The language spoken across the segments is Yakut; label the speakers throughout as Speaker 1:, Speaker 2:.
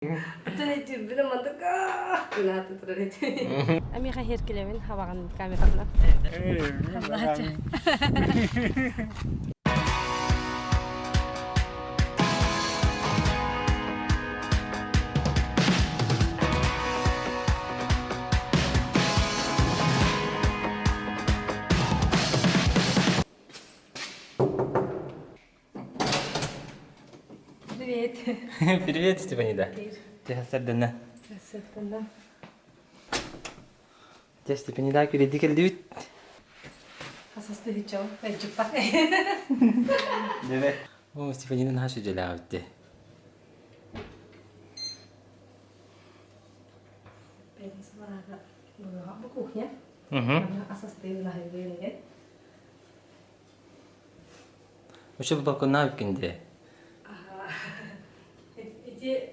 Speaker 1: Түбүнэ мандык гынааты турар эти. Амиха херкилебин хабаҕын камератынан. Привет.
Speaker 2: Привет, Степанида. Сарданна.
Speaker 1: Сарданна.
Speaker 2: Те Степанида күлэди келдибит.
Speaker 1: Хасасты хичау, эджиппа.
Speaker 2: Дебе. О, Степанида наша жалаабытте.
Speaker 1: Бу кухня. Асасты лаһайбыйын
Speaker 2: Вообще бу балконнаах эбиккин дии.
Speaker 1: Ити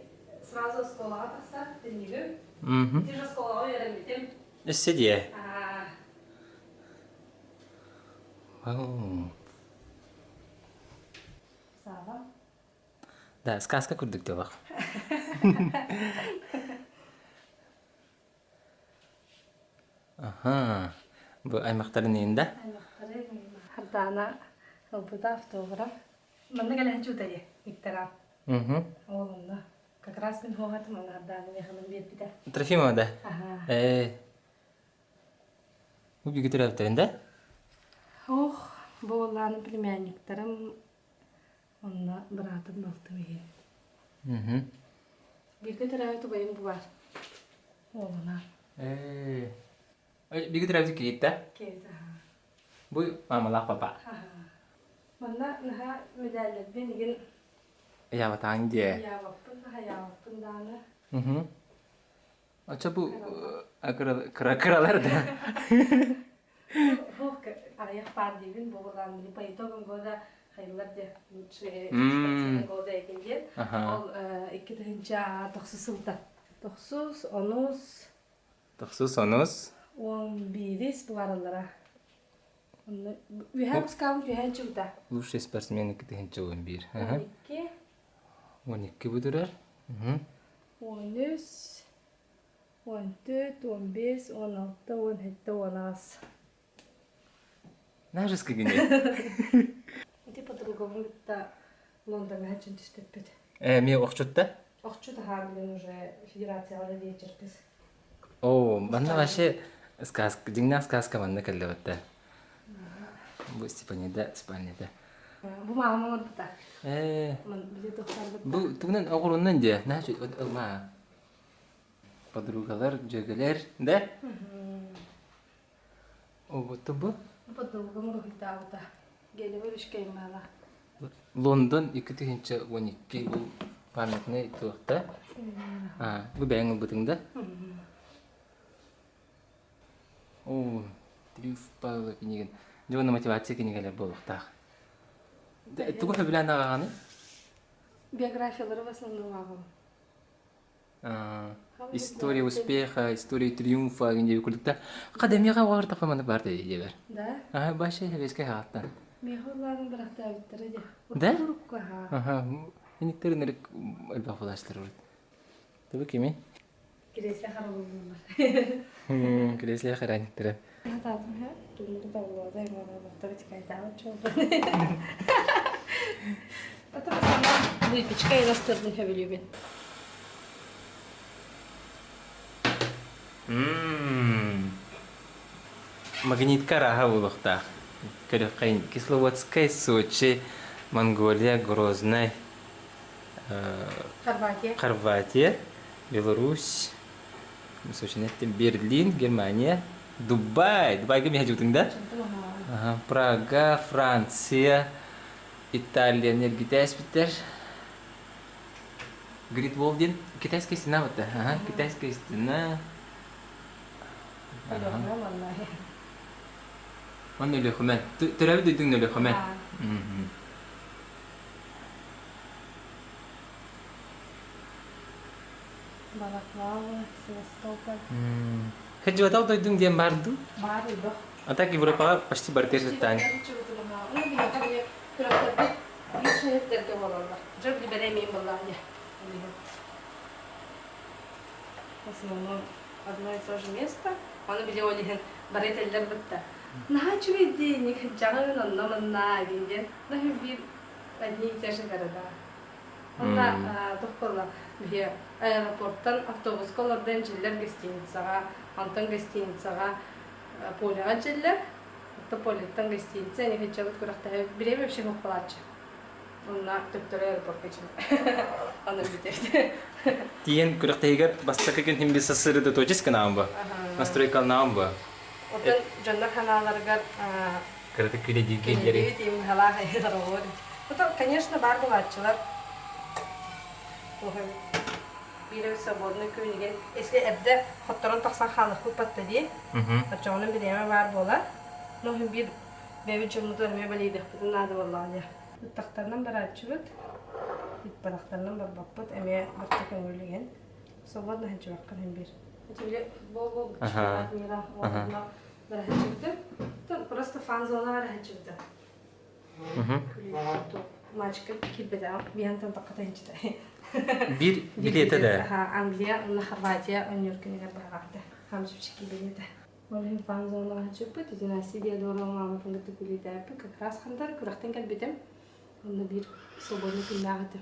Speaker 1: сразу оскуолаҕа тахсар түннүгүм. Ити же оскуолаҕа үөрэммитим.
Speaker 2: Өссө дии.
Speaker 1: Саала.
Speaker 2: Да, сказка курдук диэбэх. Аха. Бу аймахтарын иһин да?
Speaker 1: Аймахтары Хардаана ылбыта автограф. Манна кэлэһэн чуутайы Виктора.
Speaker 2: Угу.
Speaker 1: Ол онно. Как раз мин хуоҕатым аны Хардаана миэхэ биэрбитэ.
Speaker 2: Трофимова да?
Speaker 1: Аха.
Speaker 2: Ээ. Бу бигэ төрөөбүттэрин да?
Speaker 1: Ох, бу уоллааны племянниктарым онно быраатым балтым иһин.
Speaker 2: Угу.
Speaker 1: Бииргэ төрөөбүт убайым бу баар. Уолунаан.
Speaker 2: Ээ. Бииргэ төрөөбүт кийииттэ?
Speaker 1: Кийиит, аһаа.
Speaker 2: Бу маамалаах папа.
Speaker 1: Аһаа. Манна наһаа медаллэрбин игин
Speaker 2: Ыйаабатаҕыҥ диэ.
Speaker 1: Ыйаабаппын, ыйаабаппын даҕаны.
Speaker 2: Угу. Оччо бу кыра кыралар да.
Speaker 1: Аҕыйах баар диибин, бу былаан по итогам года хайылар де лучшие спортсмены года этин диэн. Ол 2009 сылта. Тохсус, онус.
Speaker 2: Тохсус, онус.
Speaker 1: 11 булараллара. Үһэ мускаабын түһээн чубута.
Speaker 2: Лучший спортсмен 2011.
Speaker 1: 12.
Speaker 2: 12 бүтүрэр.
Speaker 1: 13. 14, 15, 16, 17, 18.
Speaker 2: Нажеска гине.
Speaker 1: Ити подругабын кытта Лондоҥҥа сылдьан түспүппүт.
Speaker 2: Э, эмиэ охчутта?
Speaker 1: Охчут аһаан билэн уже федерацияҕа вечер кыз.
Speaker 2: О, манна вообще сказка, дьиҥнээх сказка манна кэллэбэттэ. Бу Степанида спальнята.
Speaker 1: Бу маама оҥорбута.
Speaker 2: Э,
Speaker 1: Били тохтарбыт.
Speaker 2: Бу тугунан оҕуруннан дии, значит, ылма. Подругалар, дьүөгэлэр, да? Оботто бу?
Speaker 1: Подругам уруһуйдаабыта. Гелевер үшкэймаала.
Speaker 2: Лондон 2012 бу памятный туохта. А, бу бэйэҥ ылбытыҥ да? О, Триумф Павла кинигин. Дьэ уонна мотивация кинигэлэр буолуохтаах. Тугу сөбүлээн ааҕаҕыный?
Speaker 1: Биографиялары в основном ааҕабын.
Speaker 2: История успеха, история триумфа диэби курдук Академияҕа оҕор маннык баар диэбэр.
Speaker 1: Да?
Speaker 2: Аха, баша сэбиэскэй хааттан.
Speaker 1: Миэхэ улаанын бырахтаабыттара дии.
Speaker 2: Да?
Speaker 1: Урукку аха.
Speaker 2: Аха, иниктер нэрик элбэх булаачтар урут. Табы кими?
Speaker 1: Киресле харабыллылар.
Speaker 2: Киресле хараниктара.
Speaker 1: Хатаатым ха, туллуку табыллыбата, имана тикайтаабыт чолбун. Ата выпечка иностырдын хөбүлүүбүн.
Speaker 2: Магнитка арааһа буолуохтаах. Көрүөххэйин Кисловодскай, Сочи, Монголия, Грознай,
Speaker 1: Хорватия.
Speaker 2: Хорватия, Беларусь, Сочи Берлин, Германия, Дубай. Дубайга миэхэ дьыбытыҥ да? Прага, Франция, Италия нэргитээспиттэр. Great Wall диэн китайская стена вот ага, китайская стена. Манна Өлүөхүмэ. Төрөөбүт дойдуҥ Өлүөхүмэ.
Speaker 1: Балаклава, Севастополь.
Speaker 2: Хэдьибатал дойдуҥ диэн баар дуу?
Speaker 1: Баар элбэх.
Speaker 2: А так Европаҕа почти барытыгар сыттаан.
Speaker 1: Биир шәһэрдэргэ буолаллар. Дьон билбэрэ эмиэ буоллаҕа дии. В основном одно и то же место. Ону били ол иһин бары этэллэр бытта. Наһаа үчүгэй дии, никһыдьаҕын онно-манна диэн диэн. Но биир одни и те же города. Онно туох буолла биһи аэропорттан автобуска олордон дьиллэр гостиницаҕа, онтон гостиницаҕа полеҕа дьиллэр, оттон полеттан гостиница никһыдьабыт күрэхтэһэ бириэмэ вообще суох Онно төптөрү аэропортка Аны бүтэбит.
Speaker 2: Тиийэн күрэхтэһиигэр бастакы күн иһин билсэ сырыыта туочис гынаҕын бу? Настройкаланаҕын бу?
Speaker 1: Оттон дьоннор ханааларыгар
Speaker 2: Кыратык күлэдииргэ
Speaker 1: Күлэдиир тиим халаах айылар Потом, конечно, бар булааччылар. Биир свободный күнүгэр если эрдэ хотторон тахсан хаалыхпыт батта дии. Оччоҕуна бириэмэ баар буолар. Но биир бэйэбит дьоммутугар эмиэ балыйдыахпытын наада буоллаҕа дии. Ыттахтарынан барааччыбыт, ыппатахтарынан барбаппыт эмиэ барыта көҥүл игин. Свободно сылдьыбаккын иһин биир. Били футбол буолбут чемпионат мира уонна бараһыччыбытым. Просто фан-зона бараһыччыбытым. Мальчика киирбэтэҕим, биһантан таххата иһинчитэ.
Speaker 2: Биир билиэтэ да?
Speaker 1: Англия уонна Хорватия оонньуур күнүгэр баһаҕаата. Хамчыпчыки билиэтэ. Ол иһин фан-зонаҕа сылдьыппыт, Династия Диодорова мааматын кытта күлүүтээппит. Как раз хандар күрэхтэн кэлбитим. Онно биир свободный күннээх этим.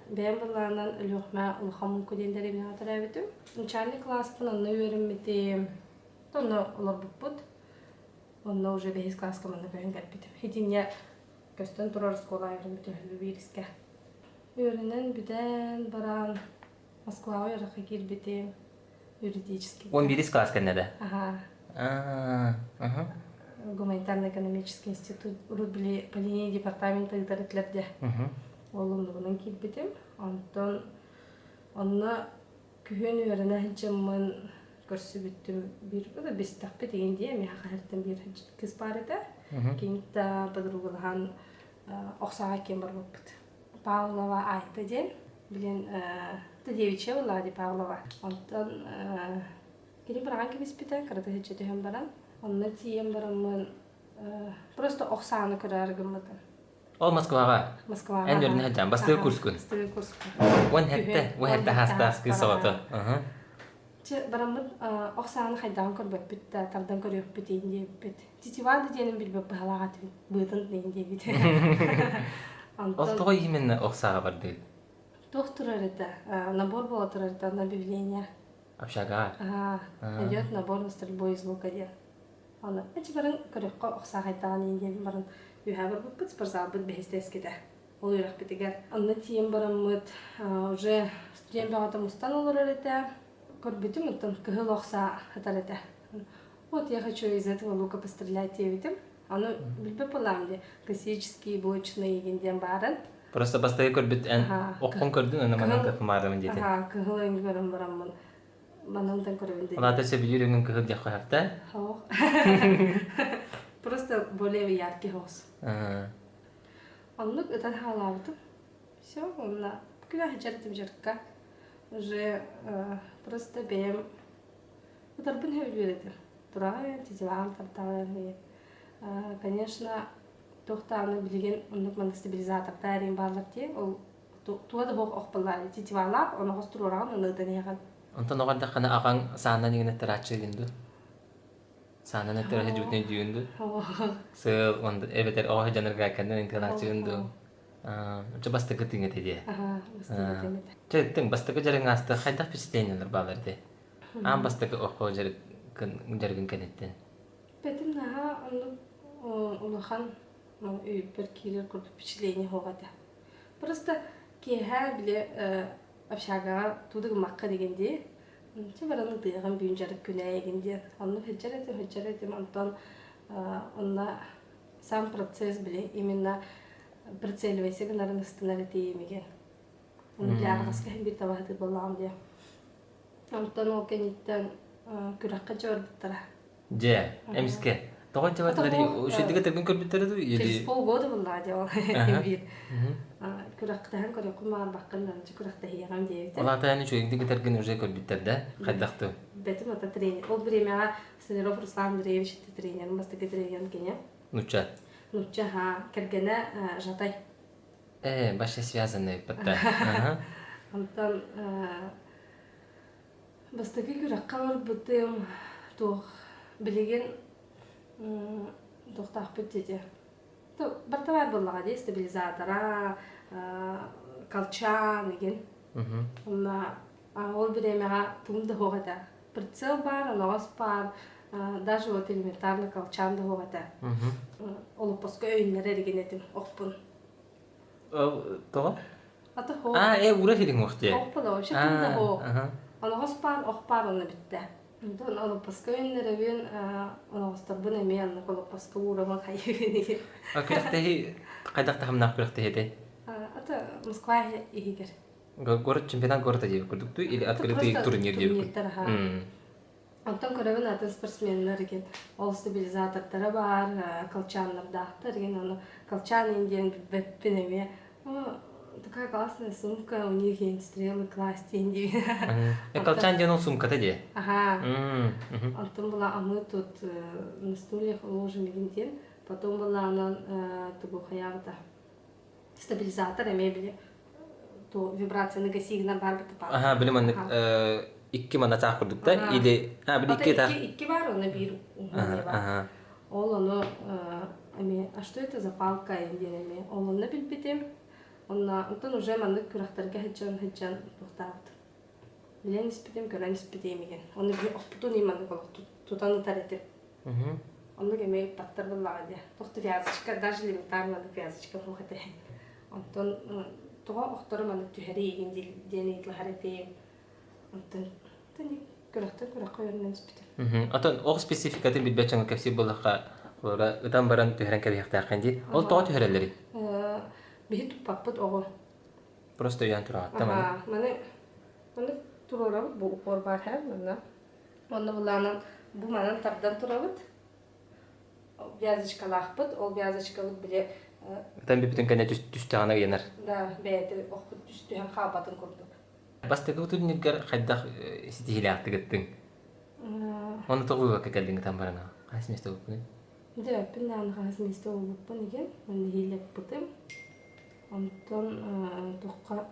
Speaker 1: Бэйэм былаанынан Өлүөхүмэ Улахан Муҥку диэн дэриэбинэҕэ төрөөбүтүм. Начальный класспын онно үөрэммитим. Онно олорбуппут. Онно уже бэһис класска манна көһөн кэлбитим. Итиннэ көстөн турар оскуола үөрэммитим биирискэ. Үөрэнэн бүтэн баран Москваҕа үөрэххэ киирбитим. Юридический.
Speaker 2: 11 класс кэннэ да?
Speaker 1: Ага. Гуманитарно-экономический институт урут били по линии департамента ыытар этилэр дии. Ол оннугунан киирбитим. Онтон онно күһүн үөрэнэ сылдьаммын көрсүбүттүм биир бистэхпит игин дии миэхэ хаһартан биир кыыс баар этэ. Киниттэ подругалаһан охсоҕо киэн барбыппыт. Павлова Айта диэн, билин девичья была ди Павлова. Онтон кини быраҕан кэбиспитэ, кырата сылдьа түһэн баран. Онно тиийэн бараммын просто ох сааны көрөөр гыммытым.
Speaker 2: Ол Москваҕа?
Speaker 1: Москваҕа.
Speaker 2: Эн өрүнэ сылдьан, бастакы курскун?
Speaker 1: Бастакы курскун.
Speaker 2: 17, 17 хаастаах кыыс оҕото.
Speaker 1: Чэ, бараммыт ох сааны хайдаҕын көрбөппүт да, тардан көрүөхпүт иин диэбиппит. Тетива да диэнин билбэт быһалаах этибит, быатын иин диэбит.
Speaker 2: Ол тоҕо именно ох сааҕа бардыгыт?
Speaker 1: Туох турар этэ? Набор буола турар этэ, на объявление.
Speaker 2: Общага?
Speaker 1: Идет набор на стрельбу из лука диэн. Аны эчи баран көрөххө ох саахайдаҕын иин диэн баран үөһэ барбыппыт, спортзалбыт бэһис тэскитэ. Ол үөрэхпитигэр. Онно тиийэн бараммыт уже студент бөҕөтө мустан олорор этэ. Көрбүтүм, оттон кыһыл ох саа ытар этэ. Вот я хочу из этого лука пострелять диэбитим. Аны билбэт буолаам дии, классический блочный игин диэн баарын.
Speaker 2: Просто бастакы көрбүт эн оххун көрдүн, аны манан кымаарым диэтин.
Speaker 1: Аха, кыһыл өҥ көрөн бараммын манан көрөбүн
Speaker 2: диэтим. Улаата сөбүлүүр өҥүн кыһыл диэх хаһарта?
Speaker 1: Хоох. Просто более яркий хоос. Оннук ытан хаалаабытым. Все, онно күнэ дьарытым дьарыкка. Уже просто бэйэм ытарбын сөбүлүүр этим. Тураҕын, тетиваҕын тартаҕын. Конечно, туох даҕаны билигин оннук маннык стабилизатордар диэн бааллар дии. Ол туга да суох ох буоллаҕа тетивалаах, оноҕос туруораҕын, онно ытан иһэҕин.
Speaker 2: Онтон оҕо эрдэххинэ аҕаҥ саанан иҥнэттэрээччигин дуу? Саанан эттэрэ сылдьыбытын өйдүүгүн дуу? Сыл эбэтэр оҕо сылдьанарга кэннин ынтыалааччыгын дуу? Чэ бастакы тыҥ этэ дии. Чэ тыҥ бастакы дьарыҥ ааста хайдах впечатлениелар баалар этэ? Аан бастакы оххо дьарыгын кэнниттэн.
Speaker 1: Бэтим наһаа оннук улахан өйбөр киирэр курдук впечатление суох этэ. Просто киэһэ били общагаҕа тууду гыммакка деген дии. Чэ баран ытыаҕым түүн дьарык күнэ эйигин диэн. Онно сылдьар этим, сылдьар этим. Онтон онно сам процесс били именно прицеливайся гынарын ыстынар этиимигин. Ону били араҕаска иһин биир табаһытыы буоллаҕым дии. Онтон ол кэнниттэн күрэххэ дьэ барбыттара.
Speaker 2: Дьэ, эмискэ. Тоҕо дьэ үчүгэйдик этэргин көрбүттэрэ дуу или
Speaker 1: Через полгода буоллаҕа дьэ ол биир. Күрэхтэһэн көрүөххүн баҕарбаккын да күрэхтэһиэҕим диэбитэ.
Speaker 2: Ол аата эн үчүгэйдик этэргин уже көрбүттэр да? Хайдах дуу?
Speaker 1: Бэтим ата тренер. Ол времяҕа Столяров Руслан Андреевич тренерин бастакы тренерин кини.
Speaker 2: Нучча.
Speaker 1: Нучча, ха, кэргэнэ Жатай.
Speaker 2: Вообще связанные батта.
Speaker 1: Онтон Бастакы күрэххэ барбытым туох билигин туохтаахпыт дии барыта баар буоллаҕа дии стабилизатора, колчан игин. Онно ол бириэмэҕэ тугум да суох этэ. Прицел баар, оноҕос баар, даже вот элементарно колчан да суох этэ. Олоппоско өйүннэрэр игин этим охпун.
Speaker 2: Тоҕо?
Speaker 1: Ата хоох.
Speaker 2: А, ура хириҥ уох дии.
Speaker 1: Охпун вообще тугум да суох. Оноҕос баар, ох баар онно бүттэ. Онтон олоппоско өйүннэрэбин, оноҕосторбун эмиэ оннук олоппоско уурабын хайыыбын игин.
Speaker 2: Күрэхтэһии хайдах таһымнаах күрэхтэһии этэй?
Speaker 1: Ата Москва иһигэр.
Speaker 2: Город чемпионат города диэбит курдук дуу или открытый турнир диэбит
Speaker 1: Турнирдар аха. Онтон көрөбүн атын спортсменнар игин ол стабилизатордара баар, колчаннардаахтар игин ону колчан ин диэн билбэппин эмиэ. Такая классная сумка, у них есть стрелы класть диэн.
Speaker 2: Колчан диэн ол сумката дии.
Speaker 1: Аха. Онтон была а мы тут на стульях ложим игин диэн. Потом была она тугу хаябыта стабилизатор эмиэ били то вибрацияны гасигынан бар бит
Speaker 2: Аха, били маннык икки манатаах курдук да или а били икки
Speaker 1: таах икки бар онно биир уһун бар. Ол ону эми а что это за палка диэн эми ол онно билбитим. Онно онтон уже маннык күрэхтэргэ сылдьан сылдьан туохтаабытым. Билэн испитим, көрөн испитим иһин. Оны би охпутун и маннык олох тутан ытар этим. Оннук эмиэ ыппаттар буоллаҕа дии. Тохту вязочка, даже элементарно вязочка суох этэ. Онтон тоҕо охтору маннык түһэрий игин диэн ыйыталаһар этим. Онтон күрэхтэн күрэххэ үөрэнэн испитим.
Speaker 2: Отон ох спецификатын билбэт дьоҥҥо кэпсиир буоллахха, олора ытан баран түһэрэн кэбиһиэхтээххин дии. Ол тоҕо түһэрэллэрий?
Speaker 1: Биһи туппаппыт оҕо.
Speaker 2: Просто өйөөн тураҕыт да маны?
Speaker 1: Маны маны туруорабыт бу упор баар һэ манна. Онно былаанан бу манан тардан турабыт. Вязочкалаахпыт, ол вязочкабыт били
Speaker 2: Ытан бүппүтүн кэннэ түстэҕинэ ыйанар.
Speaker 1: Да, бэйэтэ охпут түстүһэн хаалбатын курдук.
Speaker 2: Бастакы турниргар хайдах ситиһиилээхтик ыттыҥ? Оны тоҕо выводка кэллиҥ ытан баран хас миэстэ буолбуппунуй?
Speaker 1: Дьэ, даҕаны хас миэстэ буолбуппун игин, манна иһиилэппитим. Онтон туохха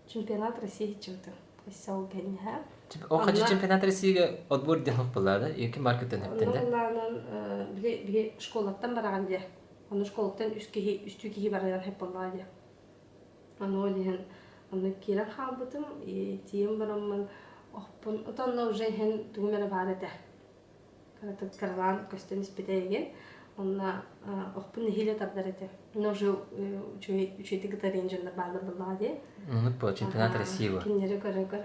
Speaker 1: чемпионат России чымтым. Өссө кэнниһэ.
Speaker 2: Ол хачы чемпионат Россияга отбор диэн хоппулаа да? Екі маркеттен хэптен да?
Speaker 1: Онно били били школаттан бараҕан дии. Ону школаттан үс киһи, үстүү киһи барыан хэппаллаа дии. Ону ол иһин онно киирэн хаалбытым. Тиийэн бараммын охпун отонно уже иһин тугум эрэ баар этэ. Кыратык кыралаан көстөн испитэ игин. Онно охпун нэһиилэ тардар этэ. Но уже үчүгэй үчүгэйдик ытарыйан дьоннор бааллар буоллаҕа дии.
Speaker 2: Ну, по чемпионат России
Speaker 1: Кинилэри көрө-көр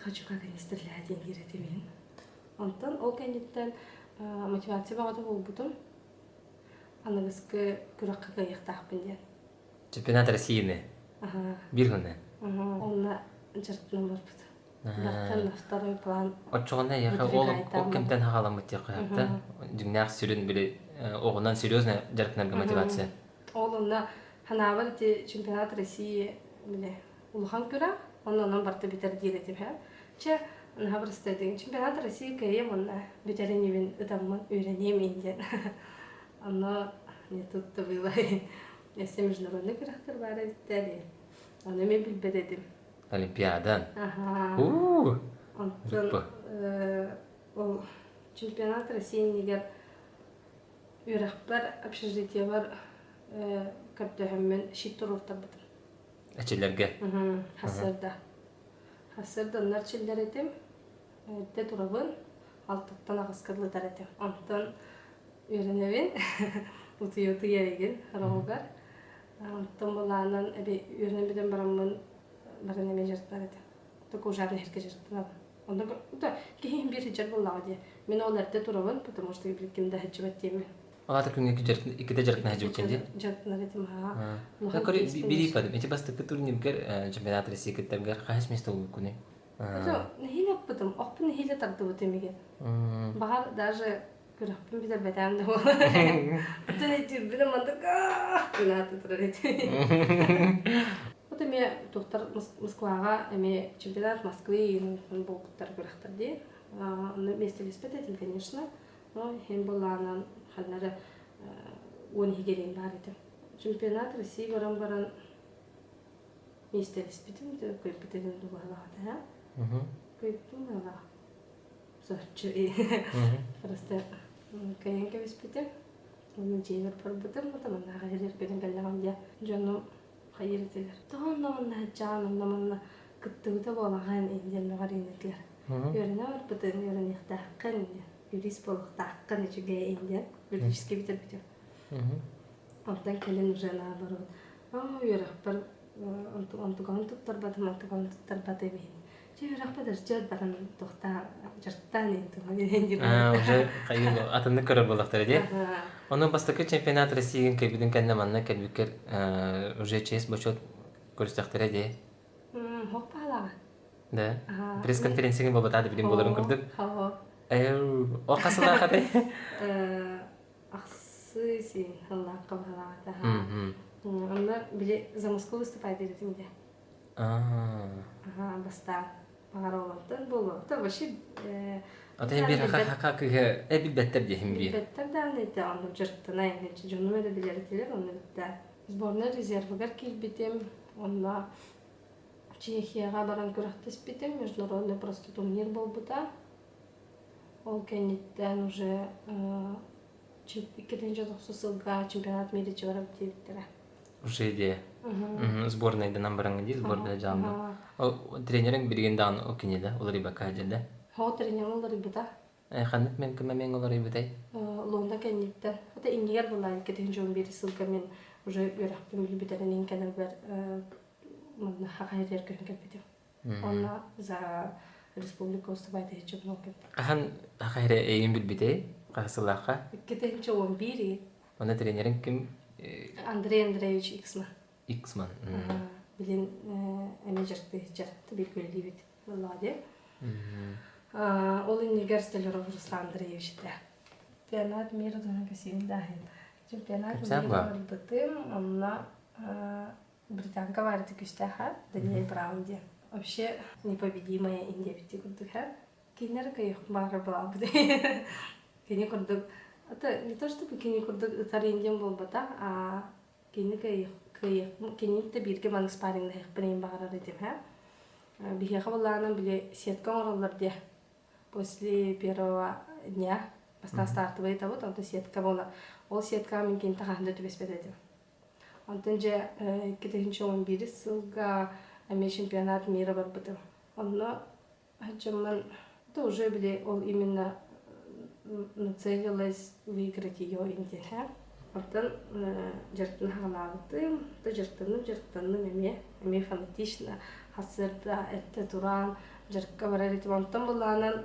Speaker 1: хочу как они стреляют диэн диир этим иһин. Онтон ол кэнниттэн мотивация бөҕөтө буолбутум. Аныгыскы күрэххэ кыайыахтаахпын диэн.
Speaker 2: Чемпионат России Биир күннэн.
Speaker 1: Онно дьарыктанан барбыт. Бартан на второй план.
Speaker 2: Оччоҕуна эйиэхэ ол ол кэмтэн хаҕаламмыт диэххэ сөп Дьиҥнээх сүрүн били оҕунан серьезно дьарыктанарга мотивация.
Speaker 1: Ол онно ханаабар ити чемпионат России бile улахан күрэх, онно онон барта бүтэр диир этим һэ. Чэ, наһаа бырастайдыгын чемпионат России кыайыам уонна бүтэрин ибин ытаммын үөрэниэм ин диэн. Онно не тут-то было. Өссө международный күрэхтэр баар эбиттэр. Ону мен билбэт этим.
Speaker 2: Олимпиадан.
Speaker 1: Аха.
Speaker 2: У
Speaker 1: Онтон ол чемпионат России иннигэр үөрэхпэр общежитиебар көрдөһөммүн щит туруортарбытым.
Speaker 2: Эчилэргэ.
Speaker 1: Хасырда. Хасырда оннор чиллэр этим. Эрдэ турабын, алтаттан аҕыска дылытар этим. Онтон үөрэнэбин, утуйа-утуйа эригин ороҕугар. Онтон былаанан эби үөрэнэн бүтэн бараммын баран эмиэ дьарыктанар этим. Только ужарный иһэргэ дьарыктанабын. Онно да киһи биир сылдьар буоллаҕа дии. Мин ол эрдэ турабын, потому что ким да сылдьыбат диэмин.
Speaker 2: Алата күҥҥэ иккитэ дьарыктана сылдьыбыккын дии?
Speaker 1: Дьарыктанар этим, аха.
Speaker 2: Бири падым. Эти бастакы турниргар чемпионат России кыттаргар хаһыс место булбуккуный?
Speaker 1: Нэһиилэ аппытым, охпун нэһиилэ тардыбытым иген. Баҕар даже күрэхпин бүтэрбэтэм да буолар. Оттон этирбинэ мандык гынааты турар этим. Вот эмиэ туохтар Москваҕа эмиэ чемпионат Москвы буолбуттар күрэхтэр дии. Онно миэстэлэспэт этим, конечно. Но иһин былаанан ханнары 12 баар этим. Чемпионат России баран баран миэстэлэспитим, көйбүтүн дубалаҕата. Кыйыттым да соччу просто кыайан кэбиспитим. Онно дьиэбэр барбытым, манна хайыр кэлэн кэллэҕим дьэ дьонум хайыр этилэр. Тоҕо онно манна сылдьаҕын, онно манна кыттыбыта буолаҕын диэн мөҕөр этилэр. Үөрэнэ барбытын үөрэниэхтээххин диэн, юрист буолуохтааххын үчүгэй диэн юридически бүтэрбитим. Онтон кэлин уже наоборот, үөрэхпэр онтукабын туттарбатым, онтукабын туттарбатым иһин. Чэ үөрэхпэр ырдьыат баран туохтаа дьарыктаан иһин
Speaker 2: Аа, уже хайыы атыннык көрөр буоллахтара дии. Ону бастакы чемпионат Россиягын кэлбитин кэннэ манна кэлбиккэр уже честь бочуот көрүстэхтэрэ дии.
Speaker 1: Хоп баалаҕа.
Speaker 2: Да. Пресс-конференцияны буолбатаа да билин буоларын курдук. О хас сылаахатай?
Speaker 1: Ахсы син хыллаахха баалаҕата. Онно били за Москву выступать этим де. Аха, бастаан баҕар олортон буолуо. То вообще
Speaker 2: Ата биир хака кыһа билбэттэр диэһим биир.
Speaker 1: Билбэттэр даҕаны этэ, онно дьарыктана дьонум эрэ билэр этилэр, онно битта. Сборная резервыгар киирбитим, онно Чехияҕа баран күрэхтэспитим, международный просто турнир буолбута. Ол кэнниттэн уже 2009 сылга чемпионат мира барап диэбиттэрэ.
Speaker 2: Уже идея. Сборнайданан бараҥҥа дии, сборная дьаамда. Тренериҥ билигин даҕаны ол кини да, уларыйбакка сылдьар да?
Speaker 1: Хоо тренерим уларыйбыта.
Speaker 2: Ханнык мен кымамеҥ уларыйбытай?
Speaker 1: Лонда кэнниттэн. Это иннигэр была 2011 сылга мен уже үөрэхпин бүтэрэн кэлэрбэр манна хахайрер көһөн кэлбитим. Онно за республика устубай тыһыччы кэлбитим.
Speaker 2: Хаһан хахайре эйин билбитэй? Хаһыс сыллаахха?
Speaker 1: 2011
Speaker 2: Онно тренериҥ ким?
Speaker 1: Андрей Андреевич Иксман.
Speaker 2: Иксман.
Speaker 1: Билин эмэ дьарыктыһыччар биргөллүүбүт Влади. Ол иннигэр Столяров Руслан Андреевич этэ. Чемпионат мира туһунан кэсиим даһын. Чемпионат мира барбытым, онно британка баарыты күстээхэ Даниэль Браун диэн. Вообще непобедимая Индия битти курдук Кинилэр кыйых баара буолбут. Кини курдук это не то чтобы кини курдук ытар индиан буолбатах, а кини кыйых кини да бииргэ маннык спарриҥнаһыахпын иһин баҕарар этим һэ. Биһиэхэ былаанан били сетка оҥороллор диэ. После первого дня бастаан стартовый табыт, онтон сетка буолар. Ол сеткаҕа мин кинини хаһан да түбэспэт этим. Онтон дьэ 2011 сылга эмиэ чемпионат мира барбытым. Онно Аччаммын это уже били ол именно нацелилась выиграть ее интиһэ. Оттон дьарыктан хаалаабытым, то дьарыктанным, дьарыктанным эмиэ, эмиэ фанатично хасырда эрдэ туран дьарыкка барар этим. Онтон былаанан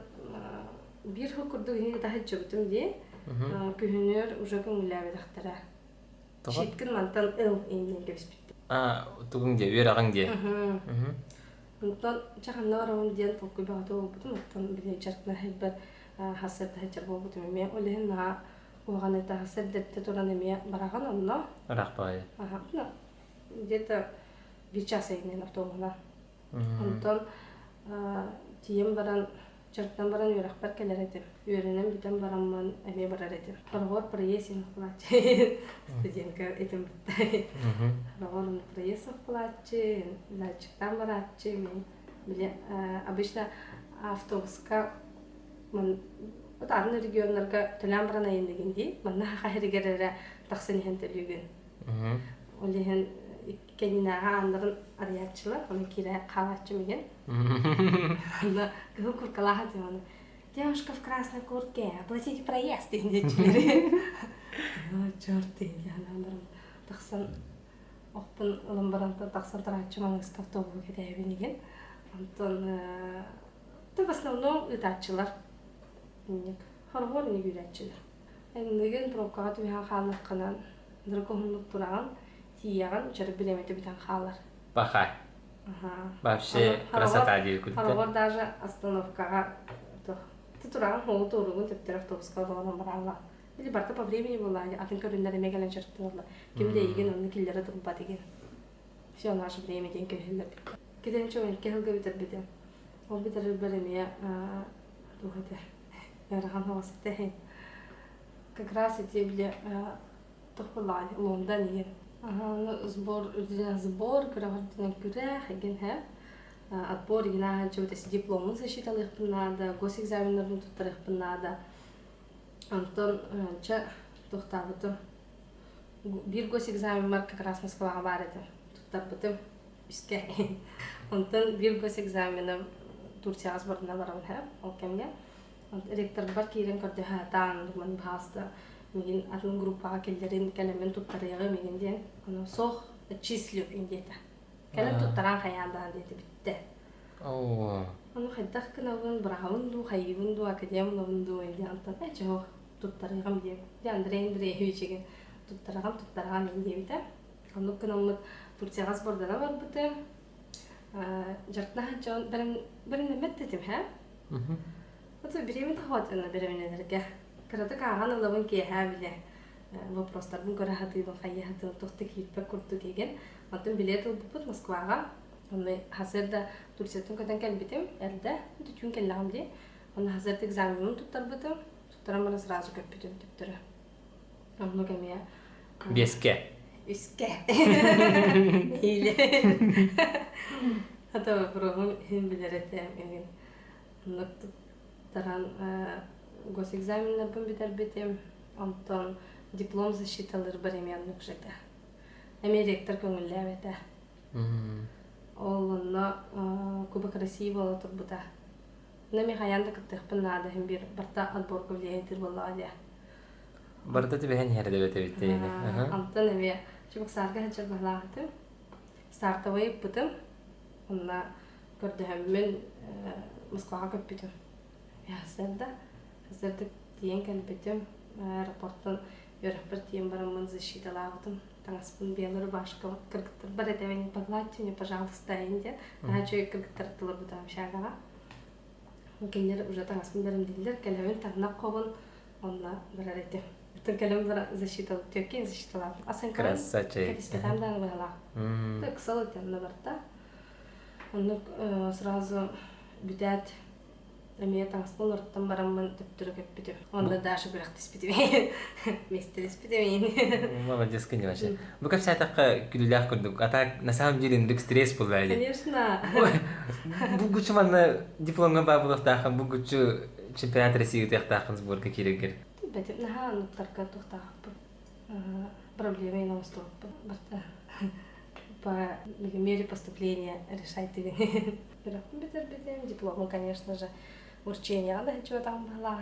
Speaker 1: биир хыл курдук иһин таһыччыбытым дии. Күһүнүөр уже көҥүллээбэтэхтэрэ. Щиткин мантан ыл иннин кэбиспиттэр.
Speaker 2: А, тугуҥ диэ, үөрэҕиҥ диэ.
Speaker 1: Онтон чэ ханна барабын диэн толкуй бөҕөтө буолбутум. Оттон били дьарыктана хасыарда сылдьар буолбутум эмиэ. Ол иһин наһаа куһаҕан этэ хасыарда эрдэ туран эмиэ бараҕын онно.
Speaker 2: Ыраах баҕайы.
Speaker 1: Аха, где-то биир час иһинэн автобуһунан. Онтон тиийэн баран дьарыктан баран үөрэхпэр кэлэр этим. Үөрэнэн бүтэн бараммын эмиэ барар этим. Хороҕор проезд плачы студентка этим Хороҕор проезд плачы, датчиктан барааччы мен били обычно автобуска вот атын регионнарга төлөөн баран айанныгын дии манна хаһырыгар эрэ тахсан иһэн төлүүгүн ол иһин кэннинээҕи ааннарын арыйааччылар ону киирэ хаалааччым иһин Онно кыһыл куркалаах этим ону девушка в красной куртке оплатите проезд диэн черт диэн баран тахсан охпун ылан баран тахсан тарааччы маҥыска автобуһу кэтээбин игин онтон в основном ыытааччылар хороҕор ини күүрээччилэр Иннигин пробкаҕа түбэһэн хааллаххынан драк уһуннук тураҕын тиийэҕин дьарык бириэмэтэ бүтэн хаалар
Speaker 2: Паха. Вообще красота диир курдук.
Speaker 1: Хороҕор даже остановкаҕа ты тураҕын хоҥу туоругун төптөр автобуска олорон барааллаах. Или барыта по времени буолла атын көрүннэр эмиэ кэлэн дьарыктаналлар. Ким да эйигин онно киллэрэ турбат игин. Все наше время диэн кэһиллэр. Киден чоҥ икки сылга бүтэрбитим. Ол бүтэрэрбэр эмиэ туох этэ ыарахан соҕус этэ. Как раз эти били туох буоллаҕай Лондон игин. Сбор үрдүнэн сбор, күрэх үрдүнэн күрэх игин һэ. Отбор игинаһанчыбыт дипломун защиталыахпын наада, госэкзаменнарбын туттарыахпын наада. Онтон чэ туохтаабытым. Биир госэкзаменмар как раз Москваҕа баар этим. Туттарбытым үскэ. Онтон биир госэкзаменым Турцияҕа сбордана барабын һэ ол кэмҥэ. Ректорбар киирэн көрдөһө сатаан, мин баһаалыста мигин атын группаҕа киллэрин, кэлэммин туттарыаҕым игин диэн. Ону суох, отчислю диэтэ. Кэлэн туттаран хайаан даҕаны диэтэ бүттэ.
Speaker 2: Оо.
Speaker 1: Ону хайдах гынабын, быраҕабын дуу, хайыыбын дуу, академлабын дуу диэн онтон ээ чоһуох туттарыаҕым диэн. Дьэ Андрей Андреевичигэ туттараҕым, туттараҕым ин диэбитэ. Оннук гынаммыт Турцияҕа сбордана барбытым. Дьарыктаһан дьон бэлэмнэммэт этим һэ. Ото бириэмэ тахватына бэлэмнэнэргэ. Кыратык ааҕан ылабын киэһээ билэ вопростарбын көрө сатыыбын, хайыы сатыыбын, туох да киирбэт курдук игин. Онтон билет ылбыппыт Москваҕа. Онно хасыарда Турцияттан көтөн кэлбитим эрдэ. Түүн кэллэҕим дии. Онно хасыарда экзаменмын туттарбытым. Туттаран баран сразу көппүтүм төптөрү. Оннук эмиэ
Speaker 2: Биэскэ.
Speaker 1: Үскэ. Или. Ата вопроһум иһин билэр этим игин. Оннук туттаран госэкзаменнарбын бүтэрбитим. Онтон диплом защиталыырбар эмиэ оннук же этэ. Эмиэ ректор көҥүллээбэтэ. Ол онно Кубок России буола турбута. Онно эмиэ хайаан да кыттыахпын наада иһин биир барыта отборга влияние буоллаҕа дии.
Speaker 2: Барыта түбэһэн иһэр да эбит эбит
Speaker 1: Онтон эмиэ Чебоксарга сылдьар баһылаахытым. Стартовай ыппытым. Онно көрдөһөммүн Москваҕа көппүтүм. Сарда сарда тиийэн кэлбитим. Аэропорттан үөрэхпэр тиийэн бараммын защиталаабытым. Таҥаспын белый рубашка кыргыттарбар этэбин погладьте мне, пожалуйста, диэн. Наһаа үчүгэй кыргыттар тылырбыта общагаҕа. Кинилэр уже таҥаспын бэрим дииллэр. Кэлэбин таҥнах хобун онно барар этим. Бүтүн кэлэн бара защитал түөккэ защиталаабытым. Асанкаран
Speaker 2: Красавчик.
Speaker 1: кэбиспэтам даҕаны быһалаах. Ыксал этэ онно барта. Оннук сразу бүтээт эмиэ таҥаспын олорттон бараммын төптөрү көппүтүм. Онно Даша күрэхтэспитим. Миэстэлэспитим.
Speaker 2: Молодец, конечно. Бу кэпсээтэххэ күлүүлээх курдук. А так, на самом деле, индик стресс буолла дии.
Speaker 1: Конечно.
Speaker 2: Бу гуччу манна дипломҥа баа буолуохтааххын, бу гуччу чемпионат России ыытыахтааххын сборга киирэргэр.
Speaker 1: Бэтим наһаа оннуктарга туохтаахпын. Проблема оҥостубуппун. Барта по мере поступления решать дигин. Бүтэрбитим, дипломун, конечно же, вручениеҕа да сылдьыбатаҕым баһылаах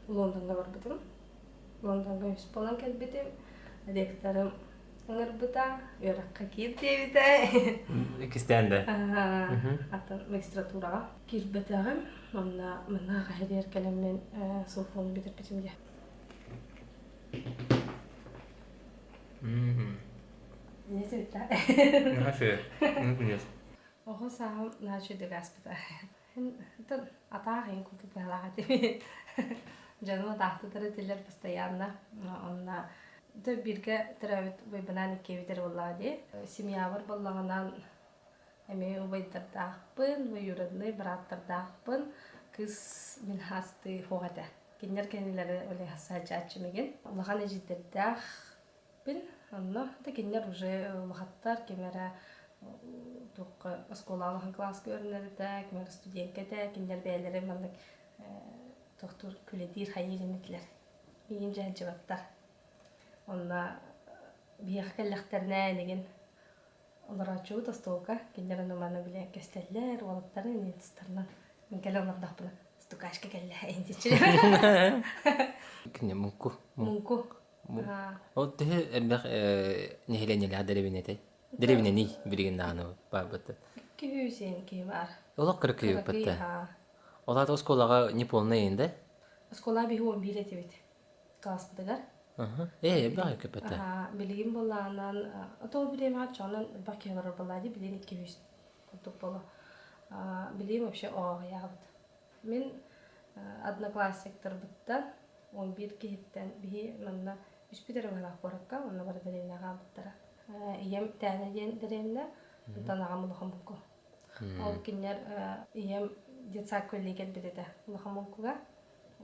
Speaker 1: Лондоҥҥа барбытым. Лондоҥҥа үс буолан кэлбитим. Ректорым ыҥырбыта, үөрэххэ киир диэбитэ.
Speaker 2: Иккистээн да?
Speaker 1: Атын магистратураҕа киирбэтэҕим. Онно манна хаһырыар кэлэммин сулфуну бүтэрбитим дии. Не цвета. Оҕо сааһым наһаа үчүгэйдик ааспыта. Атаах иһин курдук быһалаах этим. Дьонум атаахтатар этилэр постоянно. Онно бииргэ төрөөбүт убайбынаан иккиэбит эрэ буоллаҕа дии. Семьябар буоллаҕынан эмиэ убайдардаахпын, двоюродный бырааттардаахпын. Кыыс мин хаастыы суох этэ. Кинилэр кэннилэрэ оле саадьааччым игин. Улахан эдьиийдэрдээхпин. Онно да кинилэр уже улахаттар, ким эрэ туохха оскуолаҕа улахан кылааска үөрэнэр этэ, ким эрэ студентка этэ, кинилэр бэйэлэрэ маннык тохтуур күлэдиир хайыыр инитилэр. Миигин дьаһалдьыбаттар. Онно биһиэхэ кэллэхтэринэ энигин олорооччубут остуолга кинилэр ону маны билэ кэстэллэр, уолаттары немецтарынан мин кэлэ олордохпуна стукачка кэллэ интичи.
Speaker 2: Кини муҥку.
Speaker 1: Муҥку.
Speaker 2: Ол төһө элбэх нэһилиэнньэлээх дэриэбинэ этэй? Дэриэбинэний билигин даҕаны баарбыт.
Speaker 1: Күүсен киһи бар.
Speaker 2: Олох кыракый ыппытта. Ол аата оскуолаҕа не полный да?
Speaker 1: Оскуола биһи он биир этибит класспытыгар.
Speaker 2: Ээ, элбэх көпөтө.
Speaker 1: Билигин буоллаҕынан, то бириэмэҕэ чонон элбэх киһи олорор буоллаа дии, билигин 200 курдук буолуо. Билигин вообще оҕоҕуйаабыт. Мин одноклассниктарбыттан 11 киһиттэн биһи манна үспүт эрэ быһалаах куоракка, онно бары дэриэбинэҕэ хаалбыттара. Ийэм Тээнэ диэн дэриэбинэ, онтон аҕам Улахан Муҥку. Ол кинилэр ийэм детсадка үлэлии кэлбит этэ Улахан Муҥкуга.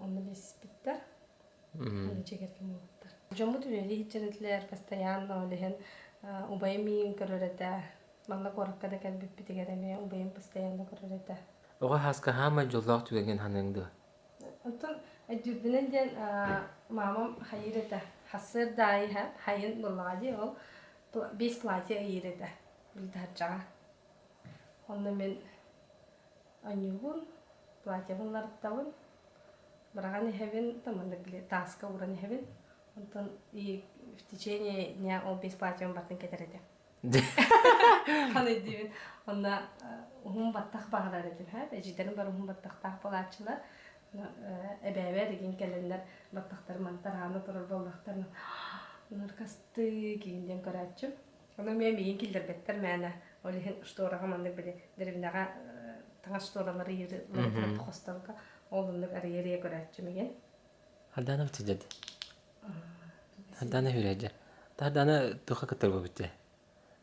Speaker 1: Онно билсиспиттэр. Онно чэгэргэн буолбуттар. Дьоммут үлэлии сылдьар этилэр, постоянно ол иһин убайым миигин көрөр этэ. Манна куоракка да кэлбиппитигэр эмиэ убайым постоянно көрөр этэ.
Speaker 2: Оҕо сааска хаамай дьоллоох түгэҥҥин саныаҥ дуо?
Speaker 1: Оттон өйдүүрбүнэн диэн маамам хайыыр этэ. Хассыар да аайы хайын буоллаҕа дии ол биэс платье ыйыыр этэ билтаһырдьаҕа. Онно мин оонньуубун, платьебын уларыттабын, быраҕан иһэбин, там маннык били тааска ууран иһэбин. Онтон и в течение дня ол биэс платьебын барытын кэтэр этим. Ханы өйдүүбүн. Онно уһун баттах баҕарар этим, эдьиийдэрим бары уһун баттахтаах буолааччылар. Эбээбэр игин кэлэннэр баттахтарым антараана турар буоллахтарына наркасты киин диэн көрөөччүм. Ону эмиэ миигин киллэрбэттэр мээнэ. Ол иһин штораҕа маннык били дэриэбинэҕэ таҥас шторалары ыйыыр хосторго ол оннук арыйа-арыйа көрөөччүм игин.
Speaker 2: Хардана битидед. Хардана хүрээдьэ. Тардана туха кыттар бу битте.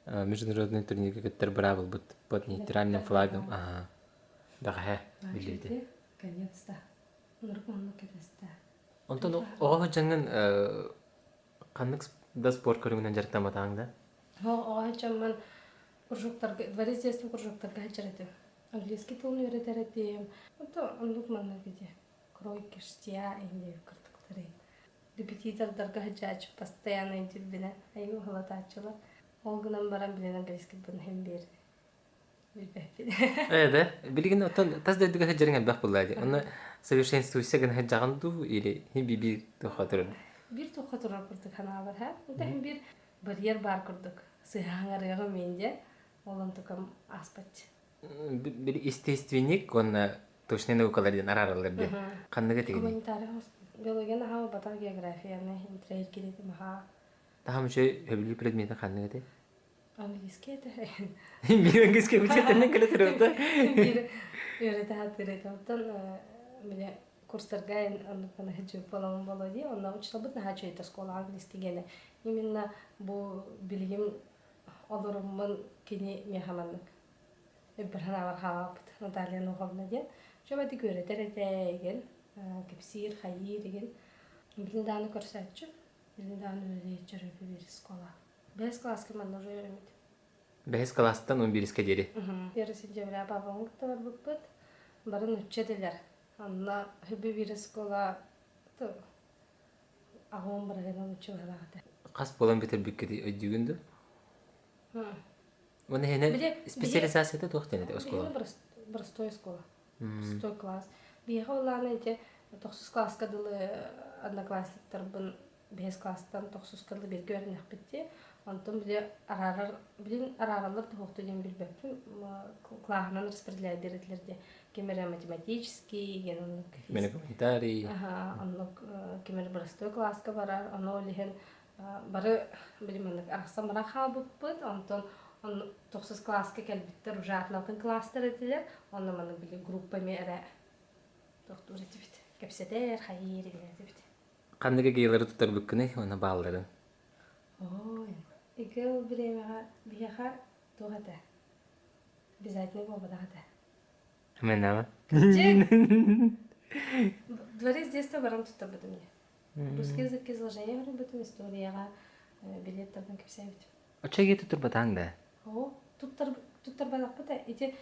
Speaker 2: Международный турнирга кыттар быраабыл бут под нейтральным флагом. Ага. Бэҕэһээ биллибитэ.
Speaker 1: Конец-то. Нурк оннук кэтэстэ.
Speaker 2: Онтон оҕо дьаҥын ханнык да спорт көрүҥүнэн дьарыктамматаҕыҥ да?
Speaker 1: Оҕо дьоммун кружоктарга, дворец детства кружоктарга сылдьар этим. Английский тылын үөрэтэр этим. Ото оннук маннык ити кройки, шитья инде кырдыктары. Репетитордарга сылдьааччы постоянно интервьюнэ айыы уһалатааччылар. Ол гынан баран билэн английскийбын иһин биэр билбэппин.
Speaker 2: Ээ да, билигин оттон тас дойдуга сылдьарыҥ элбэх буолла дии. Онно совершенствуйся гына сылдьаҕын дуу или биир туохха турар?
Speaker 1: Биир туохха турар курдук санаабар һэ. Ити биир барьер баар курдук. Сыһаҥарыаҕым мин дьэ. Ол онтукам ааспат.
Speaker 2: Били естественник уонна точнай наукалар диэн араараллар дии. Ханнык этигиний?
Speaker 1: Гуманитарий биологияны аһаа батах географияны интэриэһиргиир аһаа.
Speaker 2: Таһам үчүгэй сөбүлүүр предметин ханнык этэй?
Speaker 1: Английский этэ.
Speaker 2: Биир английский бюджеттэн кэлэ турбута.
Speaker 1: Биир үөрэтэ сатыыр этэ. Оттон били курстарга оннук сылдьыбыт буоламмын буолуо дии. Онно учууталбыт наһаа үчүгэй этэ оскуолаҕа английский диэни. Именно бу билигин олоруммун кини миэхэ маннык өйбөр санаабар хаалбыт Наталья Нуховна диэн. Үчүгэйдик үөрэтэр этэ игин, кэпсиир, хайыыр игин. Билин даҕаны көрсөөччү, билин даҕаны үлэлиир биир школа. Бэһис кылааска манна уже үөрэммит.
Speaker 2: Бэһис кылаастан 11-ке диэри.
Speaker 1: Первый сентября папам кытта барбыппыт. Бары нучча этилэр. Онно хүбү биир школа аҕам барыгынан нучча быһалаах этэ.
Speaker 2: Хас буолан бүтэрбиккит өйдүүгүн дуу? Уонна иһинэ специализацията туох диэн этэ оскуола?
Speaker 1: Простой школа. Простой класс. Биһиэхэ улаана ити тохсус класска дылы одноклассниктарбын бэһис класстан тохсуска дылы бииргэ үөрэнэхпит дии. Онтон били араарар, билин араараллар туһуохту диэн билбэппин. Класынан распределяйдыр этилэр дии. Ким эрэ математический, диэн оннук.
Speaker 2: Мини комментарий.
Speaker 1: Аха, оннук ким эрэ простой класска барар, ону ол иһин бары били маннык арахсан баран хаалбыппыт. Онтон тохсус класска кэлбиттэр уже атын класстар этилэр. Онно маннык били группа эмиэ эрэ тохтуур этибит. Кэпсэтэр, хайыыр этибит.
Speaker 2: Ханнык эгейлары туттарбыккыный уонна баалларын?
Speaker 1: Ой, эгэ ол бириэмэҕэ биһиэхэ туох этэ? Обязательно буолбатах этэ.
Speaker 2: Мэнэҕэ?
Speaker 1: Дворец детства баран туттарбытым дии. Русский язык изложение барбытым, историяҕа билеттардан кэпсээбитим.
Speaker 2: Оччо эгэ туттарбатаҥ да?
Speaker 1: Оо, туттарбатахпыт ити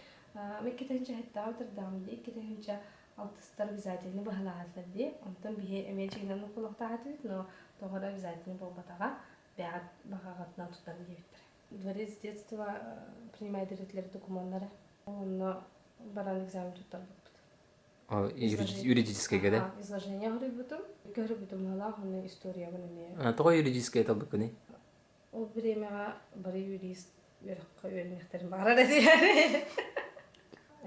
Speaker 1: икки тыһыынча утардаҕым дии, 2 тыһыынча алтыстар обязательно быһалаатылар дии. Онтон биһи эмиэ дьиҥинэн укулуохтаах этибит, но тоҕо эрэ обязательно буолбатаҕа. Бэйэҕит баҕаҕытынан туттарын диэбиттэрэ. Дворец детства принимает этилэр докумуоннары. Онно баран экзамен туттарбыппыт.
Speaker 2: Юридическайга да?
Speaker 1: Изложение хоруйбутум. Көрбүтүм быһалаах, онно историябын эмиэ.
Speaker 2: Тоҕо юридическай талбыккыный?
Speaker 1: Ол бириэмэҕэ бары юрист үөрэххэ үөрэниэхтэрин баҕарар этилэр.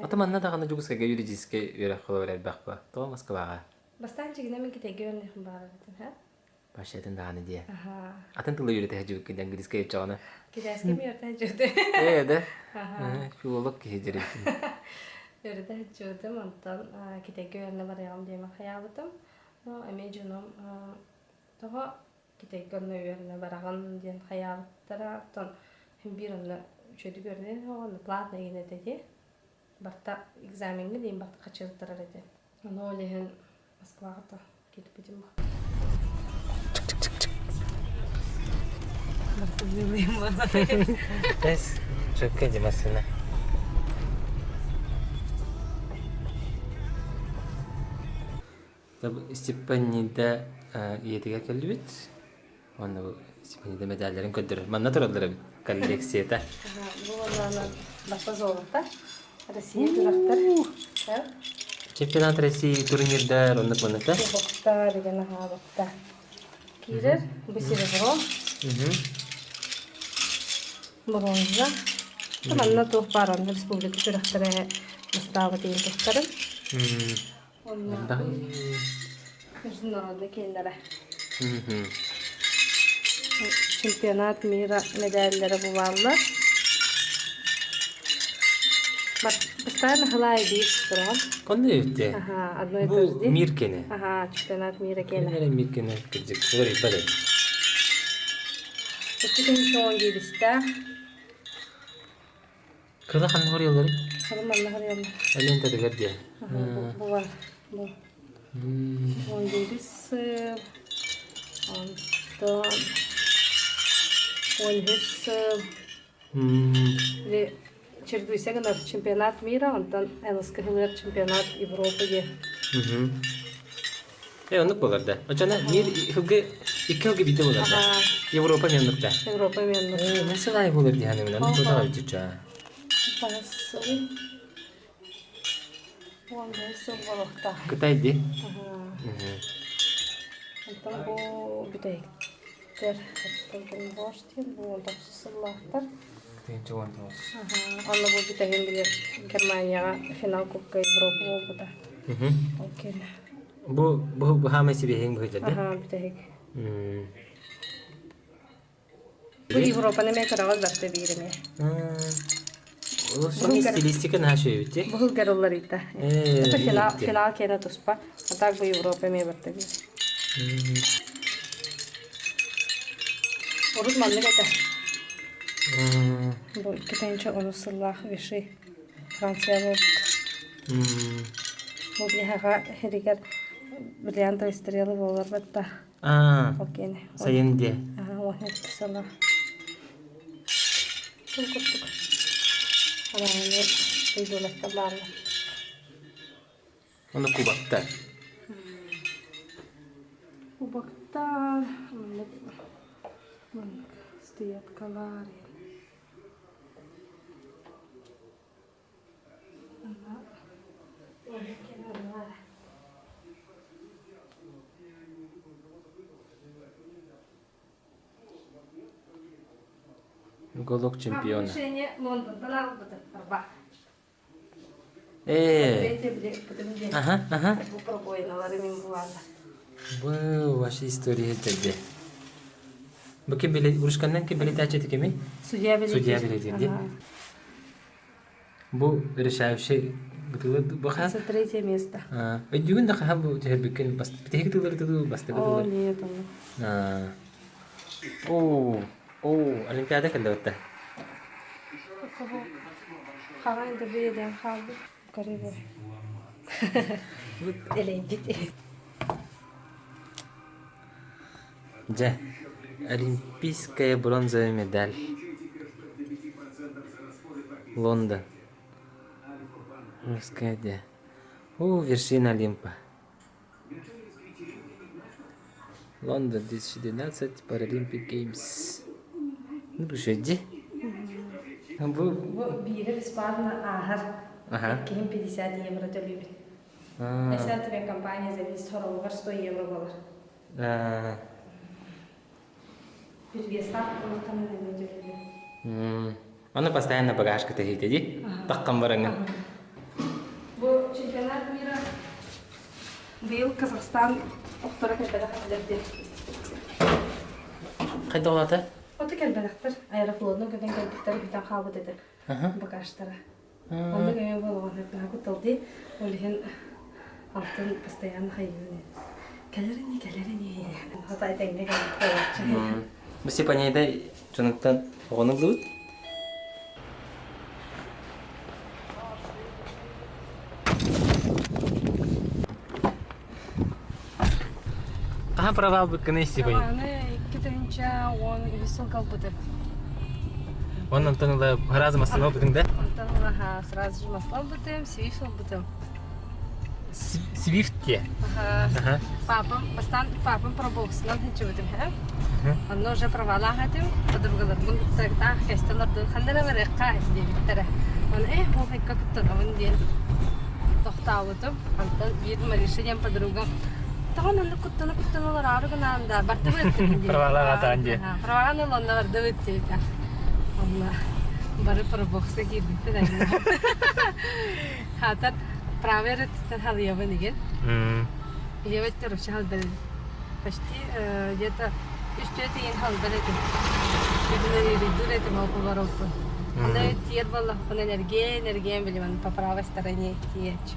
Speaker 2: Ата манна даҕаны Дьокуускайга юридическай үөрэх холобур элбэх ба? Тоҕо Москваҕа?
Speaker 1: Бастаан дьигинэ мин Китайга үөрэниэхпин баҕарар этим, һэ?
Speaker 2: Вообще-то даҕаны диэ. Атын тылы үөрэтэ сылдьыбыккын английскай оччоҕуна.
Speaker 1: Китайскай үөрэтэ сылдьыбытым.
Speaker 2: Ээ да? Филолог киһи дьэрибитин.
Speaker 1: Үөрэтэ сылдьыбытым, онтон Китайга үөрэнэ барыаҕым диэмэ хайаабытым. Но эмиэ дьонум тоҕо Китайга онно үөрэнэ бараҕын диэн хайаабыттара. Оттон син биир онно үчүгэйдик үөрэнэн оҕону платный гына этэ дии. Барта экзамеҥҥа диэн барта хачырыттарар этэ. Ону ол иһин Москваҕа то киирбитим.
Speaker 2: Эс. Чөккө ди массыына. Степанида ийэтигэр кэллибит. Уонна бу Степанида медалларын көрдөрөр. Манна тураллар эбит коллекцията.
Speaker 1: Бу буоллаҕына баса золото. Россия күрэхтэр.
Speaker 2: Чемпионат России турнирдар оннук маныта.
Speaker 1: Кубоктар деген аһаабатта. Киирэр бу серебро. Бронза. Манна туох баар онно республика күрэхтэрэ бастаабыт иһин туттарын. Онно международный кииннэрэ. Чемпионат мира медаллара бу бааллар. Постоянно хылай биир туран.
Speaker 2: Онно эбитте.
Speaker 1: Ага, одно и
Speaker 2: Бу
Speaker 1: то же.
Speaker 2: мир кене.
Speaker 1: Ага, чемпионат мира кене.
Speaker 2: Кенере мир кене кырдьык. Уларыйбат эбит.
Speaker 1: 2017
Speaker 2: Кыла ханна хоруйалларый?
Speaker 1: Хары манна хоруйаллар.
Speaker 2: Элен тадыгар диye.
Speaker 1: Ага, бу бар. Бу. 17 сыл. Онтон 13 сыл. Или чередуйся гынар чемпионат мира, онтон НСК-лар чемпионат Европы диye.
Speaker 2: Э, оннук болар да. Очана мир хылгы икки хылгы бите болар да. Европа мен да.
Speaker 1: Европа мен.
Speaker 2: Э, nasıl ay болар дияны мен. Аны тода алчыча.
Speaker 1: Басыл. 15 сыл болуқта.
Speaker 2: Кытай ди.
Speaker 1: Онтон бу бүтэйиктер. Оттон бош диэн бу 19 сыллаахтар.
Speaker 2: Кытайынча 19.
Speaker 1: Онно бу бүтэһин били Германияҕа финал Кубка Европы буолбута. Ол кэлэ.
Speaker 2: Бу бу бу хаамай сибиһиң быһыйдарды.
Speaker 1: Аха, бүтэһик. Бу Европаны эмиэ көрөҕүт барта биир эмиэ.
Speaker 2: Ол стилистика наша эбити.
Speaker 1: Бу хылгар уларыйда. Это финал, финал киэнэ туспа. А так бу Европа эмиэ барта биир. Урут маннык этэ. Бу 2010 сыллаах Виши Франция буолбут. Бу биһиэхэ иһигэр бриллиантовые стрелы буолар батта. Ол киэнэ.
Speaker 2: Сайын диэ.
Speaker 1: Аха, 17 сыла. Бұл курдук. Анааны дойдуларта бааллар.
Speaker 2: Оны кубактар.
Speaker 1: Кубактар, маннык маннык статуэткалар. Ана
Speaker 2: Уголок чемпиона.
Speaker 1: Решение Лондонтан албыты арба.
Speaker 2: Э. Ага, ага.
Speaker 1: Бу пробоиналары мен булалар.
Speaker 2: Бу ваша история тебе. Бу ким билет, урушканнан ким билет ачат кеми?
Speaker 1: Судья билет.
Speaker 2: Судья билет ди. Бу решающий гытылы бу хас.
Speaker 1: Это третье место.
Speaker 2: А, өйдүгүн да хаһан бу түһэрбиккин бас битеһик тыллары тылы бастакы
Speaker 1: О,
Speaker 2: тыллар.
Speaker 1: нет, он.
Speaker 2: А. О, о, Олимпиада кэллэ батта.
Speaker 1: Хаҕан интервью хаалбыт. Корибор. Элейбит.
Speaker 2: Дьэ, Олимпийская бронзовая медаль. Лондон. Русская де. У, вершина Олимпа. Лондон 2012 Paralympic Games. Ну, бу ди. Бу
Speaker 1: Бу биири бесплатно ааһар.
Speaker 2: Ага.
Speaker 1: Киһим 50 евро төлүүбүт.
Speaker 2: А,
Speaker 1: SLTV компания завис хоровугар 100 евро болар.
Speaker 2: а,
Speaker 1: Бүргестан улахан эмиэ төлүүбүт.
Speaker 2: Аны постоянно багажка тэһиитэ ди. Таххан бараҥын.
Speaker 1: Бу чемпионат мира быйыл Казахстан охторо кэлбэтэх этилэр
Speaker 2: Хайда олата?
Speaker 1: Ото кэлбэтэхтэр аэрофлотунан көтөн кэлбиттэр бүтэн хаалбыт этэ
Speaker 2: Аха.
Speaker 1: багажтара. Онно көмө буолуон кутталды. Ол иһин алтын постоянно хайыын. Кэлэрини кэлэрини. Хатай тэҥҥэ кэлбит
Speaker 2: Бу Степанида дьонуттан оҕону ыллыбыт. Хаһан провал быккыны Степани?
Speaker 1: Аны 2013 сыл калбыты.
Speaker 2: Онтон ыла сразу массыына ылбытыҥ да?
Speaker 1: Онтон ыла сразу же массыына ылбытым, Свифт ылбытым.
Speaker 2: Свифт диэ?
Speaker 1: Ага. Папам, бастаан папам пробоксунан сылдьыбытым һэ. Онно уже правалаах этим, подругаларбын кытта кэстэн олордун ханна эрэ барыахха диэбиттэрэ. Оны э, ол кыттанабын диэн тохтообутум. Онтон биир Мариша диэн подругам тоҕо маннык куттана-куттана олороору гынаан да бардыбыт диэн.
Speaker 2: Правалаах атаан диэн.
Speaker 1: Праваны ыланна бардыбыт диэбитэ. Онно бары пробокска киирбиттэр Хаатар правый эрэ халыйабын игин. Ийэбит короче халбар почти где-то үс-түөрт ыйын халбар этим. Бүтүн этим ол олороппун. Аны тиэр буоллахпына энергия, энергиям билимэн по правой стороне тиийээччи.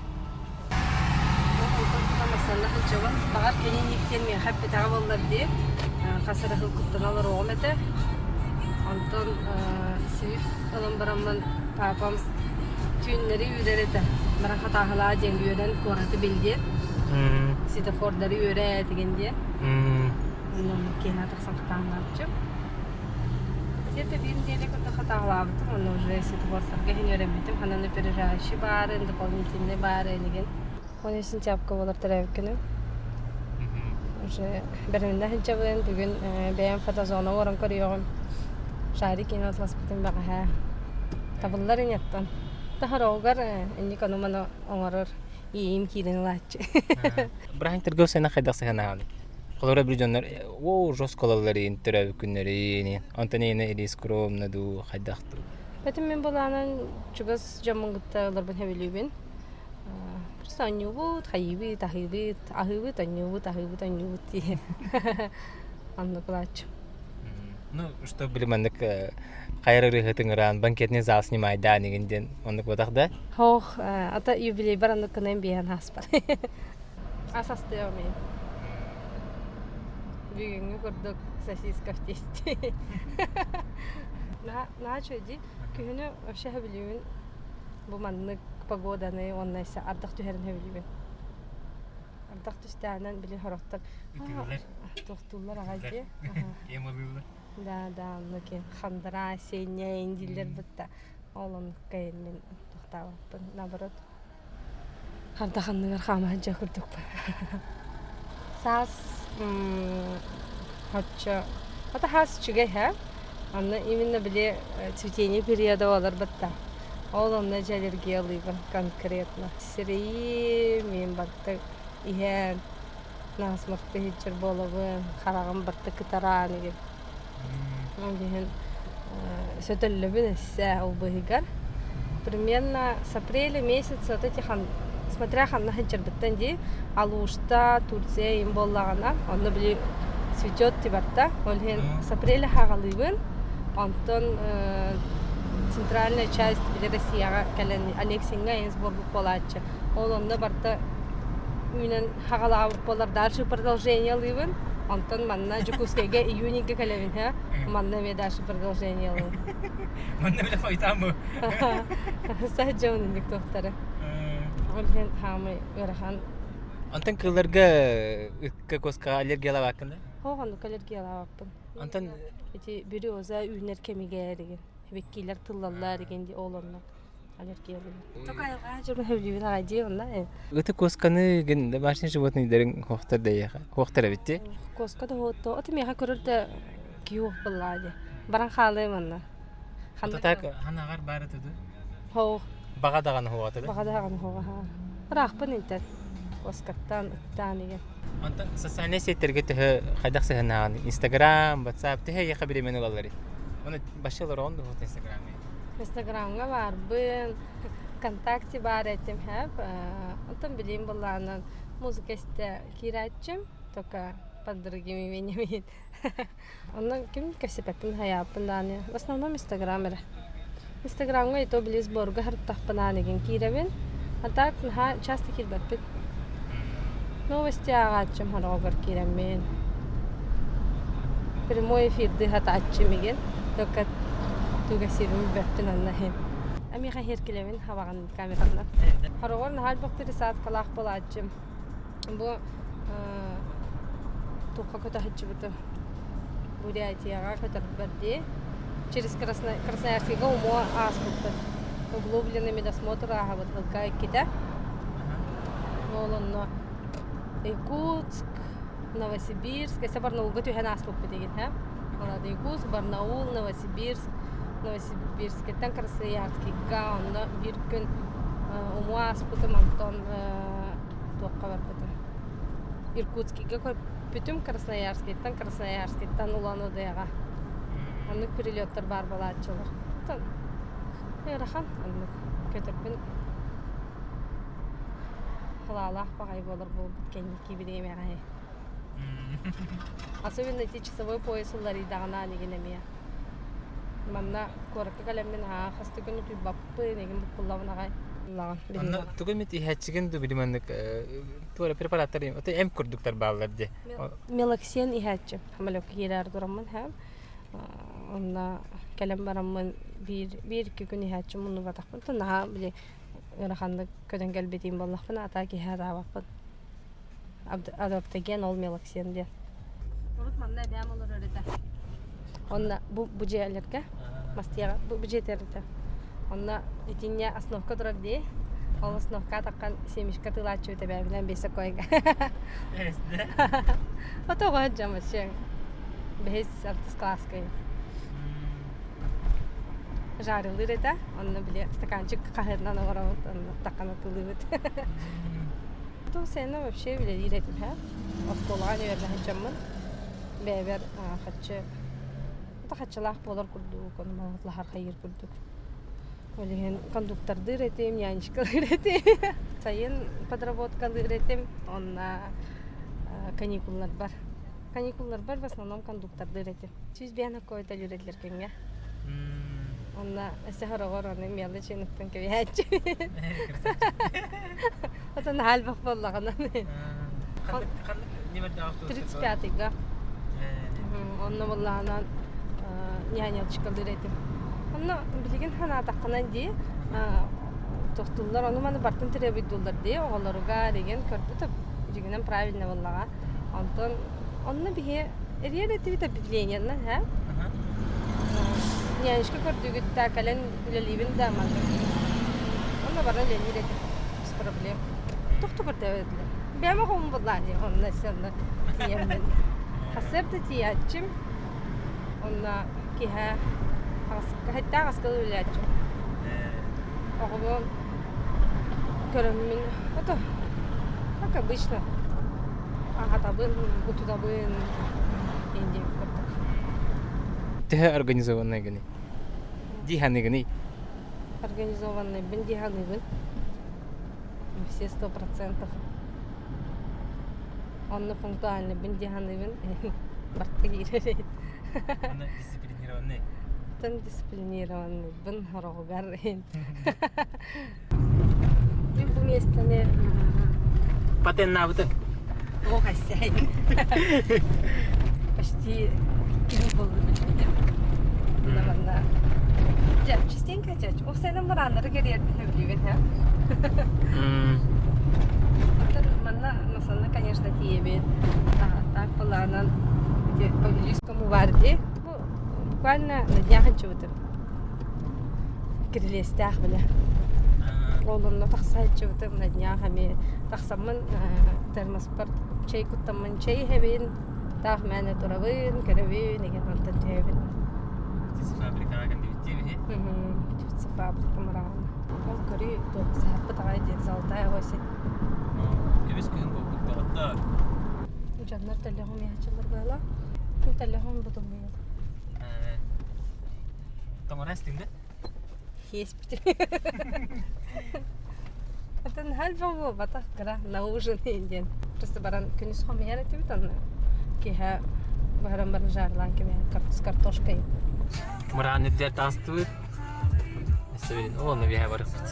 Speaker 1: Онтон тула массыына сылдьабын. Баҕар кини инниктиэн миэхэ эппэтэҕэ буоллар дии. Хас эрэ сыл куттана олоруоҕум этэ. Онтон Свифт ылан бараммын папам түүннэри үүрэр этэ. Баран хатааһылаа диэн үөрэн куораты бил диэн. Светофордары үөрэ этигин диэн. Онно киэһэ тахсан хатааһылааччым. Где-то биир неделя курдук хатааһылаабытым, онно уже светофордарга иһин үөрэммитим. Ханан опережающий баарын, дополнительный баарын игин. Оны сентябрьга болар төрөөбүт күнүм. Уже бэрминнэ сылдьабын, бүгүн бэйэм фотозона оҥорон көрүөҕүм. Шарик иһин атласпытым бэҕэһээ. Табыллар инеттан. Таһароҕугар инник ону-маны оҥорор иэйим киирэн ылааччы.
Speaker 2: Бырааһынньыктарга сена хайдах сыһыанаҕыный? Холобура бир дьоннор оо жестко ылалларын төрөөбүт күннэрин, онтон эйиэнэ или скромно дуу, хайдах дуу?
Speaker 1: Этим мин былаанын чугас дьоммун кытта ыларбын сөбүлүүбүн. Просто оонньуубут, хайыыбыт, аһыыбыт, аһыыбыт, оонньуубут, аһыыбыт, оонньуубут дии. Оннук ылааччы.
Speaker 2: Ну, что били маннык хайар ырыаһытын ыраан банкетный зал снимайдаан игин диэн оннук буотах да?
Speaker 1: Хоох, ата юбилейбар оннук гынан биэһэн ааспар. Ас астыам мен. Бүгүҥҥү курдук сосиска в тесте. Наһаа үчүгэй дии. Күһүнү вообще сөбүлүүбүн. Бу маннык погоданы уонна ардах түһэрин сөбүлүүбүн. Ардах түстээнэн били сорохтор туохтууллар аҕай дии. Да, да, оннук хандра, сеня дииллэр бытта. Ол оннукка мин тохтообоппун. Наоборот, ардах анныгар хаама сылдьар курдукпун. Саас оччо ата хаас үчүгэй һэ. Онно именно били цветение периода буолар батта. Ол онно дьэ аллергиялыыбын конкретно. Сирэйим, мин барыта иһэн насморкта иһиччэр буолабын, хараҕым барыта кытараан игин. Ол иһин сөтөллөбүн эссе ол быыһыгар. Примерно с апреля месяца вот эти смотря ханна сылдьарбыттан дии, Алушта, Турция им буоллаҕына, онно били цветет тибарта. Ол иһин с апреля хаҕалыыбын. Онтон центральная часть били Россияҕа кэлэн Алексиҥҥа эн сборбут буолааччы. Ол онно барыта үүнэн хаҕалаабыт буолар дальше продолжение ылыыбын. Онтон манна Дьокуускайга июньга кэлэбин һэ. Манна эмиэ дальше продолжение ылыым.
Speaker 2: Манна билэ хойутаан бу.
Speaker 1: Саһдьабын инник туохтары. Ол иһин хаамай ыарахан.
Speaker 2: Онтон кыылларга ыкка куоскаҕа аллергиялаабаккын да?
Speaker 1: Хоох оннук аллергиялаабаппын.
Speaker 2: Онтон
Speaker 1: ити береза үүнэр кэмигэр деген биккилэр тыллаллар деген ди ол онно аллергиялыыбын. Только айылҕа дьону сөбүлүүбүн аҕай дии онно.
Speaker 2: Ыты куосканы гин домашний животныйдарын хуохтар да хуохтар эбит дии.
Speaker 1: Куоска да хуотто ото миэхэ көрөр да киһи уох буоллаа дии. Баран хаалыам онно.
Speaker 2: Так ханаҕар баары туду?
Speaker 1: Хоох.
Speaker 2: Баҕа даҕаны хуоҕата да?
Speaker 1: Баҕа даҕаны хуоҕа. Ыраахпын интэн. Куоскаттан, ыттаан igen.
Speaker 2: Онтон социальнай сеттерге төһө хайдах сыһыаннаҕын? Инстаграм, WhatsApp төһө эйиэхэ бириэмэни ылалларый? Оны башча олороҕун дуо Инстаграмҥа?
Speaker 1: Инстаграмҥа баарбын, ВКонтакте баар этим хэп. Онтон билиим былаанан музыка истэ киирээччим, только под другим именем. Онно ким кэпсэппэппин хайааппын даҕаны. В основном Инстаграм эрэ. Инстаграмҥа и то били сборга сырыттахпына игин киирэбин. А так наһаа часто киирбэппит. Новости ааҕааччым сороҕугар киирэммин. Прямой эфирдыы сатааччым игин. Только туга сиэбин билбэппин онно иһин. Эмиэхэ иһиркилэбин хабаҕын камератынан. Хороҕор наһаа элбэх пересадкалаах буолааччым. Бу туохха көтө сылдьыбытым Бурятияҕа көтөрбөр дии. Через Красноярскийга умуа ааспыппыт. Углубленный медосмотр ааһабыт ылга иккитэ. Ол онно Иркутск, Новосибирск, эсэ Барнаулга түһэн ааспыппыт игин, һэ? Ол Иркутск, Барнаул, Новосибирск, Новосибирскиттэн Красноярскийга онно биир күн умуа ааспытым, онтон туохха барбытым. Иркутскийга көппүтүм, Красноярскийтан, Красноярскийтан Улан-Удэҕа. Оннук перелеттар баар буолааччылар. Ыарахан оннук көтөрбүн халаалаах баҕайы буолар буолбут кэнники бириэмэҕэ. Особенно ити часовой пояс уларыйдаҕына анигин эмиэ. Манна куоракка кэлэммин аа хас да күн утуйбаппын, игин буккуллабын аҕай.
Speaker 2: Онно тугу эмит иһээччигин дуу били маннык туора препараттар ото эм курдуктар бааллар дии.
Speaker 1: Мелоксен иһээччи. Самолёкка киирээр тураммын һэ. Онно кэлэн бараммын биир биир икки күн иһээччим муннубатахпын то наһаа били ыараханнык көтөн кэлбитим буоллахпына ата киһи атаабаппын. Адаптоген ол мелоксен диэн. Урут манна эбээм олорор этэ. Онно бу бу дьиэлэргэ мастыйаҕа бу бу дьиэтэргэ онно итиннэ основка турар дии. Ол основка атаххан семечка тылааччы эбээбинэн бесокойга. Отоҕо дьам вообще бэһис алтыс класскай. Жарылыыр этэ. Онно били стаканчик хаһыатынан оҥоробут, онно таххана тылыыбыт. Ту сцена вообще үлэлиир этим һэ. Оскуолаҕа үөрэнэ сылдьаммын бэйэбэр хаччы хаччылаах буолар курдук, ону лаһархайыыр курдук. Ол иһин кондуктордыыр этим, нянечкалыыр этим. Сайын подработкалыыр этим, онно каникулларбар. Каникулларбар в основном кондуктордыыр этим. 105 какой-то үлэлиир күҥҥэ. Онно өссө хороҕор ону мелочь ыныктан кэбиһээччи. Отон наһаа буоллаҕына. 35-га. Онно буоллаҕынан нянечкалыыр этим. Онно билигин санаатаххына дии тохтуллар ону маны бартын требуйдууллар дии оҕолоругар деген көрбүт дьиҥинэн правильно буоллаҕа. Онтон онно биһи эрийэр этибит объявлениеннан һэ. Нянечка көрдүгүт да кэлэн үлэлиибин да маннык. Онно баран үлэлиир этим. Без проблем. Тохту көрдөбөтүлэр. Бэйэм оҕом буллаани онно сенна тиийэммин. Хасыарда тиийээччим. Онно киһэ хаттаах аскалы үлэлээччим. Оҕобун көрөммүн ото как обычно аһатабын, утутабын диэн курдук.
Speaker 2: Төһө организованный гыный? Дии ханыгыный?
Speaker 1: Организованныйбын дии ханыыбын. Все 100%. Онно пунктуальныйбын дии ханыыбын. Барта киирэр.
Speaker 2: Онно дисциплинированный.
Speaker 1: Тон дисциплинированныйбын хороҕугар. Мин бу миэстэни
Speaker 2: Патеннаабытыҥ.
Speaker 1: О, хозяин. Почти киһи буолду билбитим. Манна Дьэ, частенько дьэ, ол сайын мырааннары кэрийэрбин сөбүлүүбүн, һэ. Оттон манна масанна, конечно, тиийэбит. Так былаанан ити по Вилюйскому баар дии. Бу буквально на днях ынчыбытым. Кирилиэстээх бile. Ол онно тахсааччыбытым на днях эмиэ тахсаммын термоспар чэй куттаммын чэй иһэбин, таах мээнэ турабын, көрөбүн, игин онтон түһэбин.
Speaker 2: Птицефабрикаҕа кэлбиттии
Speaker 1: Птицефабрика мыраана. Ол көрүү туох саһарбыт аҕай диэн золотая осень.
Speaker 2: Көмүс күһүн буолбут доҕоттоор.
Speaker 1: Дьоннор телефон иһэччилэр буола. Телефон бутумуйар.
Speaker 2: Тоҥора истиҥ да?
Speaker 1: Еспитим. Атын хал буолбатах кыра на ужин диэн. Просто баран күнүс хомуйар этибит онно киэһэ баран баран жарылаан кэбиһэн с картошкой.
Speaker 2: Мыраан үрдүгэр таҕыстыбыт. Өссө билин ол онно биэһэ барыппыт.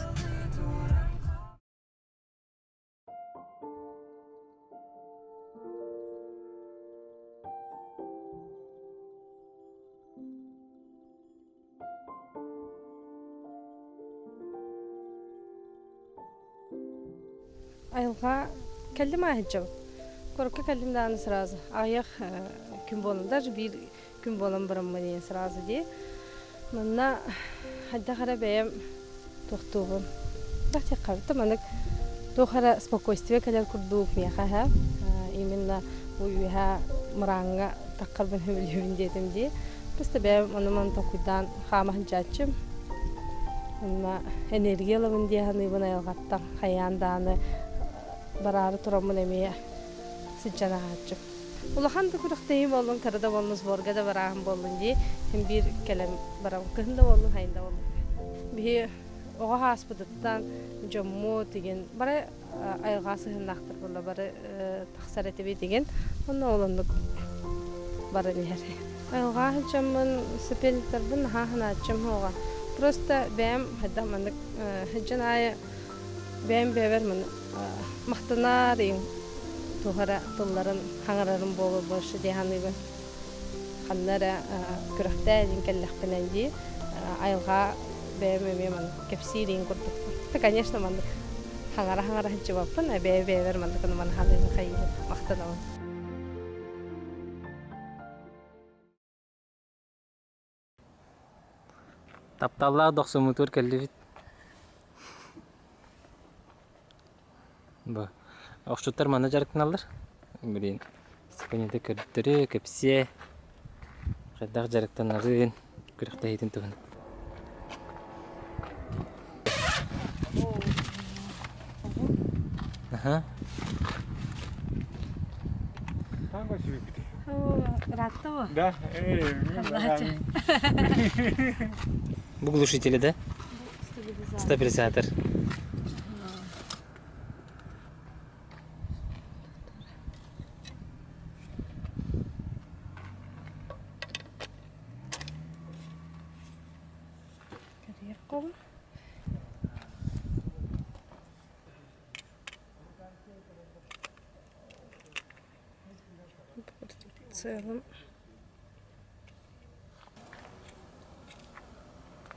Speaker 1: Айылҕа кэллим ааһыччабын. Куоракка кэллим даҕаны сразу. Аҕыйах күн буолан, даже биир күн буолан бараммын диэн сразу дии. Манна хайдах эрэ бэйэм туохтуубун. Тахтыаххабыт маннык туох эрэ спокойствие кэлэр курдук миэхэ һэ. Именно бу үөһэ мырааҥҥа таххарбын сөбүлүүбүн диэтим дии. Просто бэйэм ону-маны толкуйдаан хаама сылдьааччым. Онно энергия ылабын дии саныыбын айылҕаттан хайаан даҕаны бараары тураммын эмиэ сылдьан аһааччым. Улахан да күрэхтэһии буоллун, кыра да буоллун, сборга да барааһын буоллун дии, син биир кэлэн барабын. Кыһын да буоллун, сайын да буоллун. Биһи оҕо ааспытыттан дьоммут игин бары айылҕа сыһыннаахтар буолла, бары тахсар этибит игин. Онно ол оннук баран иһэр. Айылҕа сылдьаммын соперниктарбын наһаа санааччым суоҕа. Просто бэйэм хайдах маннык сылдьан аайы бэйэм бэйэбэр махтанар туох эрэ тылларын хаҥарарым буолуо больше дии саныыбын. Ханна эрэ күрэхтээ диэн кэллэхпинэ дии айылҕа бэйэм эмиэ маннык кэпсиириин курдукпун. Это, конечно, маннык хаҥара-хаҥара сылдьыбаппын, а бэйэ-бэйэбэр маннык ону-маны саныыбын хайыыбын, махтанабын.
Speaker 2: Тапталлаах дохсуммутугар кэллибит. Бу охчуттар манна дьарыктаналлар. Блин, Степанида көрдөрүө, кэпсиэ. Хайдах дьарыктанарын, күрэхтэһиитин туһунан. Аха.
Speaker 1: Ыраатта
Speaker 3: Да,
Speaker 2: Бу глушители, да? Стабилизатор.
Speaker 1: Целым.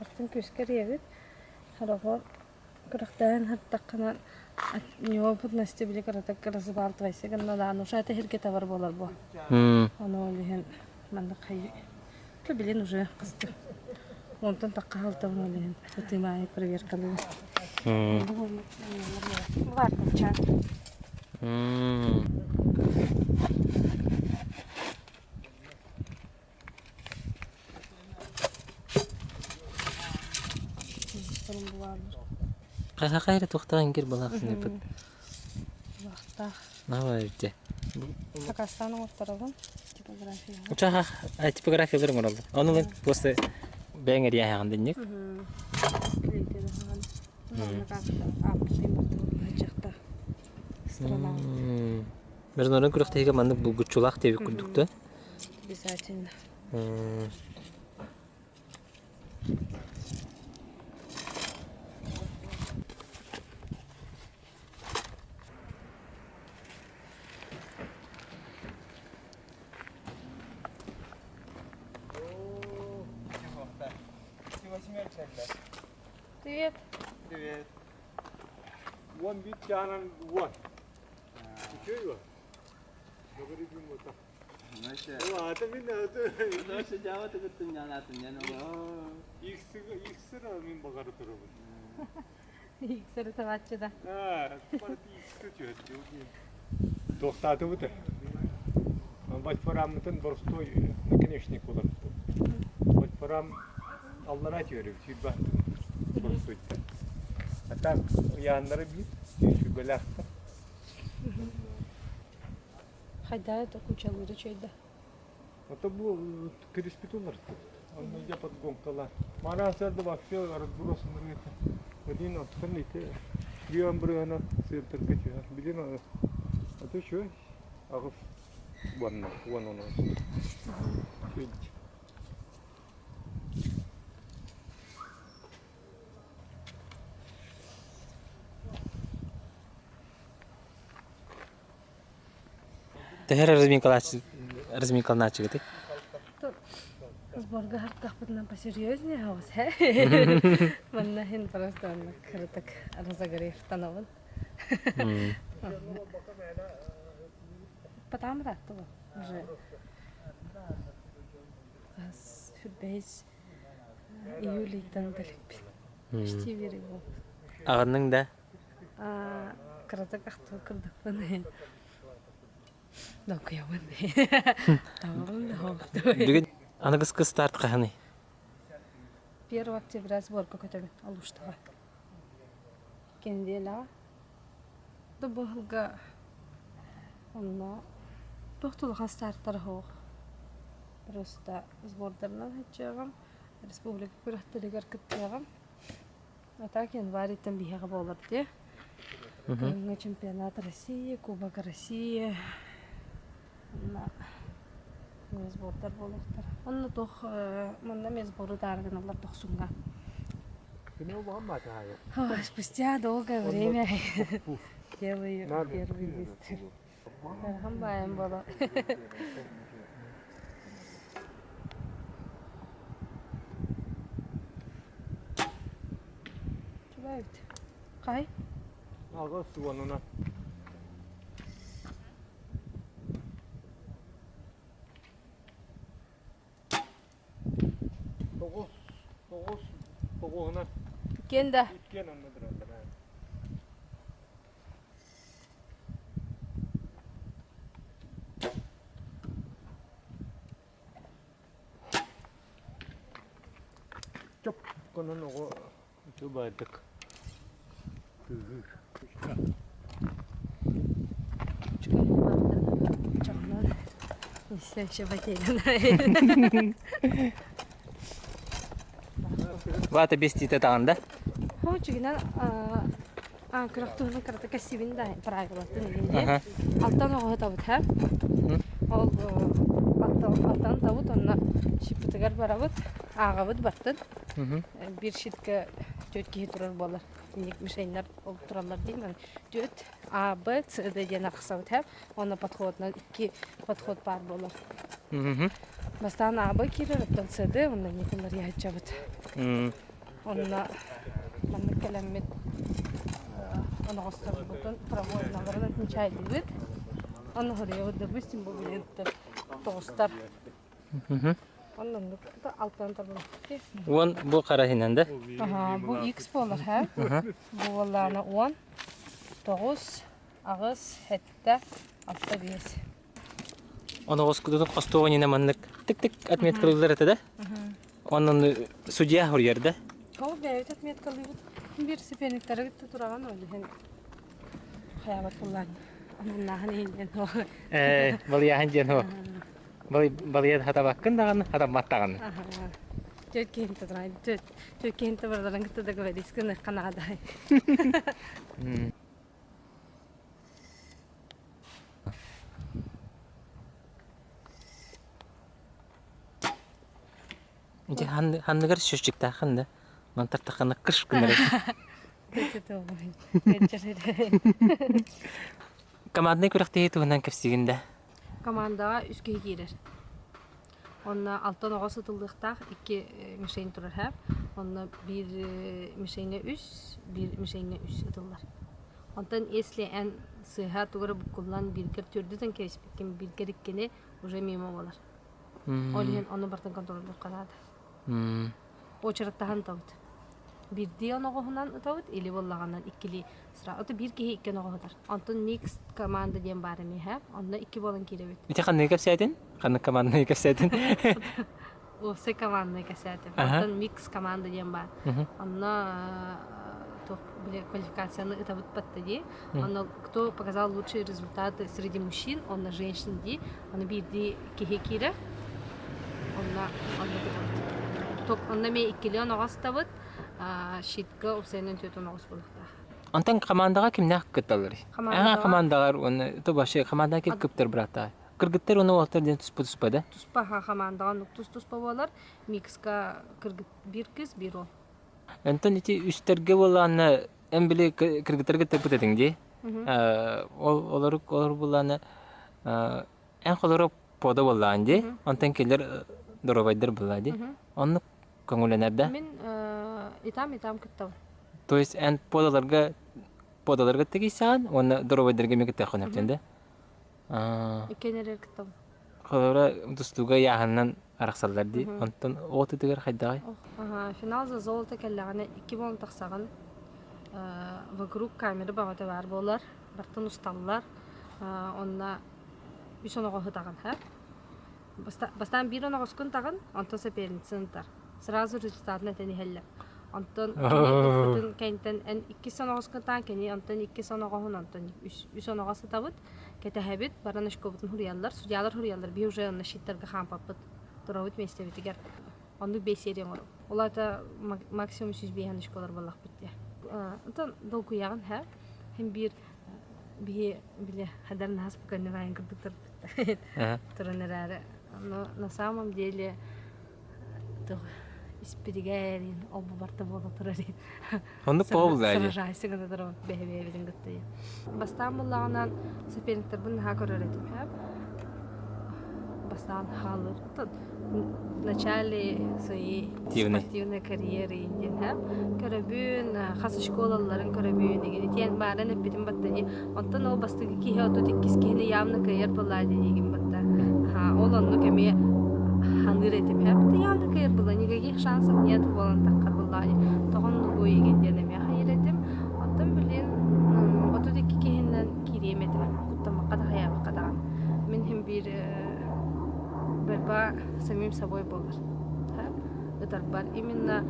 Speaker 1: Артын күүскэ эрийэбит. Хороҕор күрэхтэһэн һыртаххына неопытности били кыратык разбалтывайся гынна даҕаны ушата иһиргэ табар буолар буо. Ону ол иһин маннык хайыы билин уже кыстык. Онтон тахха халтабын ол иһин ытыымаайы проверкалыыбын. Бу баар
Speaker 2: Хайа эрэ туохтаах иҥкир балаахсыныппыт.
Speaker 1: Улаахтаах.
Speaker 2: Наһаа эбитэ.
Speaker 1: Сакаастаан оҥотторобун типографияҕа.
Speaker 2: Учаха типографиялар оҥороллор. Ону просто бэйэҥ эрийээһэҕин динник. Международный күрэхтэһиигэ маннык булгуччулаах диэбит курдук да?
Speaker 1: Обязательно. Привет.
Speaker 3: Привет. Уон биир чаанан уон. Үчүгэй уон.
Speaker 1: Иксэри табааччы да.
Speaker 3: Туохтаатыбыт Вольфраммытын боростуой наконечник уларыттым. Вольфрам аллараа түөрү сүүрбэ боростуойтан. А так ыйааннары биир сүүрбэлээхтэр.
Speaker 1: Хайдаа да кучалыыра үчүгэй да.
Speaker 3: Это бу кириспит уларыттыбыт. Онно дьэ подгонкалар. Мараасарды вообще разброс ынырыыта. Один оттон ити бион бырыһына центрга түһэр. Билин аты үчүгэй. Аҕыс уонна уон он Үчүгэй.
Speaker 2: Төһө разминкалааччыгытый?
Speaker 1: Сборга хартахпытынан посерьезнее хаус Манна хин просто кырытык разогревтанабын. Потом ыраатты уже. Сүрбэһис Июль ыйтан дэлэппит. Почти бир год.
Speaker 2: Аҕынныҥ да?
Speaker 1: Кыратык ахтыы кырдыкпын. Докуйабын. Табабын да
Speaker 2: Бүгүн аныгыскы старт хаһаный?
Speaker 1: 1 октября сборка көтөбүн Алуштаҕа. Кэнделаҕа. Да быһылга онно туох улахан стартар суох. Просто сбордарынан сылдьыаҕым, республика күрэхтэригэр кыттыаҕым. А так январьтан биһиэхэ буолар дии. Кыһыҥҥы чемпионат России, Кубок России. Онно сбордар буолуохтара. Онно туох манна эмиэ сбору таарыгыналлар дохсуҥҥа. Спустя долгое время делаю первый выстрел. Ыарахан баайым буолуо. Чубай эбит. Хай?
Speaker 3: Аҕыс уонунан. Тоҕус, тоҕус, тоҕуһунан.
Speaker 1: Иккиэн да?
Speaker 3: Иккиэн онно тураллар. Чоп конон оҕо үчүгэйдик тыыһыыр.
Speaker 2: Вата бестите таҕын да?
Speaker 1: Үчүгүнэн Күрэхтуһунан кырата кэссибин да правилатын иһин Алтан оҕоһу табыт һэ. Ол алтан табыт онно щиппытыгар барабыт, ааҕабыт бартын. Биир щитка түөрт киһи турар буолар. Инник мишеннэр ол тураллар диэн түөрт А, Б, С, Д диэн арахсабыт һэ. Онно подходынан икки подход баар буолар. Бастаан А, Б киирэр, оттон С, Д онно инникилэр яһыччабыт. Онно маннык кэлэммит оноҕосторбутун промоиналарын отмечайдыыбыт. Онно хоруйабыт, допустим, бу билиэттэр тоҕустар. Онно оннук алтан табыллар.
Speaker 2: Уон бу хара иһинэн да?
Speaker 1: Аха, бу X буолар, һэ? Бу буоллаҕына уон, тоҕус, аҕыс, сэттэ, алта, биэс.
Speaker 2: Оноҕоскутун хостуоҕун инэ маннык тык-тык отметкалыыллар этэ да? Онон судья хоруйар да?
Speaker 1: Ол бэйэбит отметкалыыбыт. Биир соперниктары кытта тураҕын ол иһин хайаабат буоллаан. Аннааһын иһин диэн
Speaker 2: Ээ, балыйааһын диэн ол. Балыйа хатабаккын даҕаны, хатаммат даҕаны.
Speaker 1: Түөрт киһин туран, түөрт киһин барыларын кытта договорись гыныахха наада.
Speaker 2: Ити ханныгар счетчиктааххын да мантартаххына кыш гынар Команднай күрэхтэһии туһунан кэпсиигин да?
Speaker 1: Командаҕа үс киһи киирэр. Онно алтан оҕо сытыллыахтаах икки мишень турар һээп. Онно биир мишеҥҥэ үс, биир мишеҥҥэ үс ытыллар. Онтон если эн сыыһа тугу эрэ буккуллан бииргэр түөрдүтэн кэбиспиккин, бииргэр иккини уже мимо буолар. Ол иһин ону барытын контроллуохха наада. Очераттаһан ытабыт. Биирдии оноҕоһунан ытабыт или буоллаҕынан иккилии сразу. Ото биир киһи икки оноҕоһу ытар. Онтон микс команда диэн баар эмиэ Онно икки буолан киирэбит.
Speaker 2: Ити ханныгы кэпсээтин? Ханнык команданы кэпсээтин?
Speaker 1: Уопсай команданы кэпсээтим. Онтон микс команда диэн баар. Онно туох били квалификацияны ытабыт батта дии. Онно кто показал лучшие результаты среди мужчин, онно женщин дии. Аны биирдии киһи киирэр. Онно онно кытабыт. Ток онно эмиэ иккилии оноҕостабыт. Щитка уопсайынан түөрт оноҕос буолуохтаах.
Speaker 2: Онтон командаҕа кимнээх кытталларый? Аҕа командаҕар уонна то вообще командаҕа ким кыптар бырааттаах? Кыргыттар уонна уолаттар диэн туспа туспа да?
Speaker 1: Туспа хамаандаҕа оннук тус-туспа буолар. Микска кыргыт биир кыз, биир уол.
Speaker 2: Онтон ити үстэргэ буоллаҕына эн били кыргыттарга таппыт этиҥ дии. Ол олору олор буоллаҕына эн холоро пода буоллаҕын дии. Онтон кинилэр доруобайдар буоллаҕа дии. Оннук көҥүлэнэр да?
Speaker 1: Мин итам-итам кыттабын.
Speaker 2: То есть эн подаларга подаларга тигийсэҕин уонна доруобайдарга эмиэ кыттыаххын сөптөн да?
Speaker 1: Иккиэн эрэр кыттабын.
Speaker 2: Холобура тустууга ыйааһынынан арахсаллар дии. Онтон оҕотутугар хайдаҕый?
Speaker 1: Финал за золото кэллэҕинэ икки буолан тахсаҕын. Вокруг камера бөҕөтө баар буолар. Бартан усталлар. Онно үс оноҕоһу таҕын, һэ? Бастаан биир оноҕоскун таҕын, онтон соперницаны ытар. Сразу результатын этэн иһэллэр. Онтон кини ыппытын кэнниттэн эн иккис оноҕоскун таан, кини онтон иккис оноҕоһун, онтон үс оноҕос ытабыт. Кэтэһэбит, баран очкобутун хуруйаллар, судьялар хуруйаллар, биһи уже онно щиттарга хаампаппыт. Туробут миэстэбитигэр. Оннук бэс серия оҥором. Ол аата максимум 105 очколар буоллахпыт дии. Онтон долгуйаҕын һэ. Хин биир биһи били хадар наһас буканныбайын курдук турбут. Туран эрээри. Но на самом деле испиригэрин ол-бу барта буола турар.
Speaker 2: Оннук буолла дии.
Speaker 1: Сражайся гына турабын бэһэ-бэйэбитин кытта. Бастаан буллаҕынан соперниктарбын наһаа көрөр этим. Бастаан хаалыр. В начале своей спортивной карьеры диэн көрөбүн, хас школаларын көрөбүн игин итиэн бааран эппитим батта дии. Онтон ол бастакы киһи 32 киһини явно кыайар буоллаа диигин батта. Ол оннук эмиэ ханыыр этим. Ты явно кыайар буолла, никаких шансов нет буолан таххар буоллаа дии. Тоҕон игин диэн эмиэ хайыр этим. Оттон билин 32 киһиннэн киириэм этэ. Куттаммакка да хайаабакка даҕаны. Мин иһин биир борьба самим собой буолар. Ытарбар именно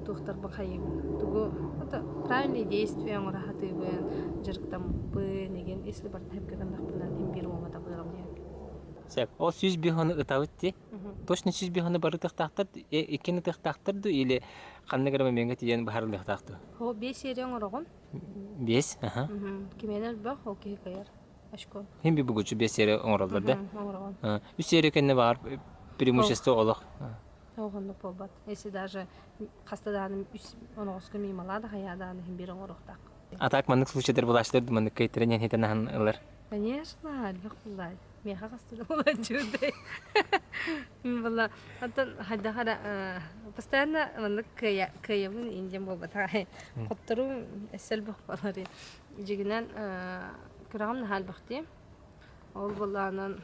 Speaker 1: туохтарбын хайыыбын. Тугу это правильные действия оҥоро сатыыбын, дьарыктаммыппын, игин если барытын сөпкө гыннахпына иһин биир уоҥа табыам диэн.
Speaker 2: Сөп. Ол 101 хону ытабыт дии. Точно 101 хону бары ытыахтаахтар, иккини ытыахтаахтар дуу или ханнык эрэ момеҥҥа тиийэн быһаарыллыахтаах дуу?
Speaker 1: О, биэс серия оҥороҕун.
Speaker 2: Биэс, аха.
Speaker 1: Кимиэнэ элбэх, ол киһи кыайар. Очко.
Speaker 2: Хин би бугучу биэс серия оҥороллор да?
Speaker 1: Оҥороҕун.
Speaker 2: Үс серия кэннэ баар преимущество олох.
Speaker 1: Оҕоннук буолбат. Если даже хаста даҕаны үс оноҕоско мималаа да хайаа даҕаны иһин биир оҥоруохтаах.
Speaker 2: А так маннык случайдар булааччылар маннык кыайтаран иһитэн аһан ылар.
Speaker 1: Конечно, элбэх буллаай. Миэхэ хаста да булааччы Была оттон хайдах эрэ постоянно маннык кыайабын индиан буолбатах. Хотторум эссе элбэх буолар. Дьигинэн күрэҕим наһаа элбэх дии. Ол буоллаҕынан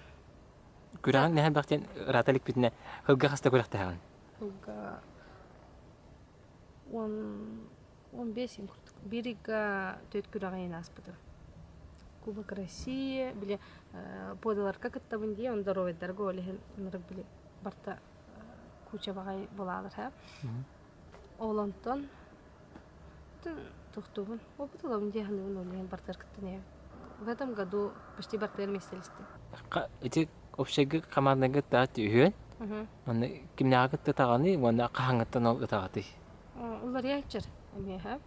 Speaker 2: Күрэҕиҥ наһаа элбэх диэн ыраата иликпитинэ сылга хаста күрэхтэһэҕин?
Speaker 1: Сылга 10 15 курдук. Биир ыйга төрт күрэҕи ааспытым. Кубок России, били подаларга кыттабын дии, он здоровайдарга ол иһин ынырык били барта куча баҕай булаалар һэ. Ол онтон тохтуубун. Опыт ылабын дии саныыбын ол иһин бартыгар кыттан иһэбин. В этом году почти бартыгар миэстэлэстим.
Speaker 2: Ити общайга командаҥҥа ытаат үһүөн. Манна кимнээҕи кытта ытаҕаный уонна хаһааҥҥыттан ол ытаҕытый?
Speaker 1: Уларыйааччар эмиэхэ.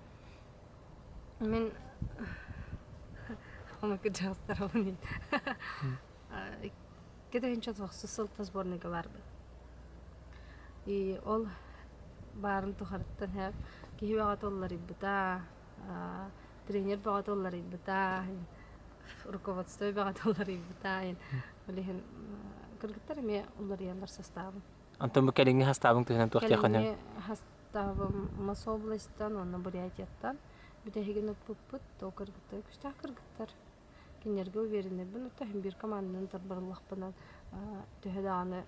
Speaker 1: Мин омукдьаастарабын 2009 сылта сборныйга барбыт. И ол баарын тухарыттан һэ киһи бөҕөтө уларыйбыта, тренер бөҕөтө уларыйбыта, руководство бөҕөтө уларыйбыта. Ол иһин кыргыттар эмиэ уларыйаллар составын.
Speaker 2: Онтон бу кэлиҥҥи хастаабыҥ туһунан туох диэххиний?
Speaker 1: Кэлиҥҥи хастаабым Мособластан уонна Бурятияттан бүтэһигин ыппыппыт, то кыргыттар күстээх кыргыттар. Кинилэргэ уверенныйбын, оттон иһин биир команданан тарбарыллахпынан төһө даҕаны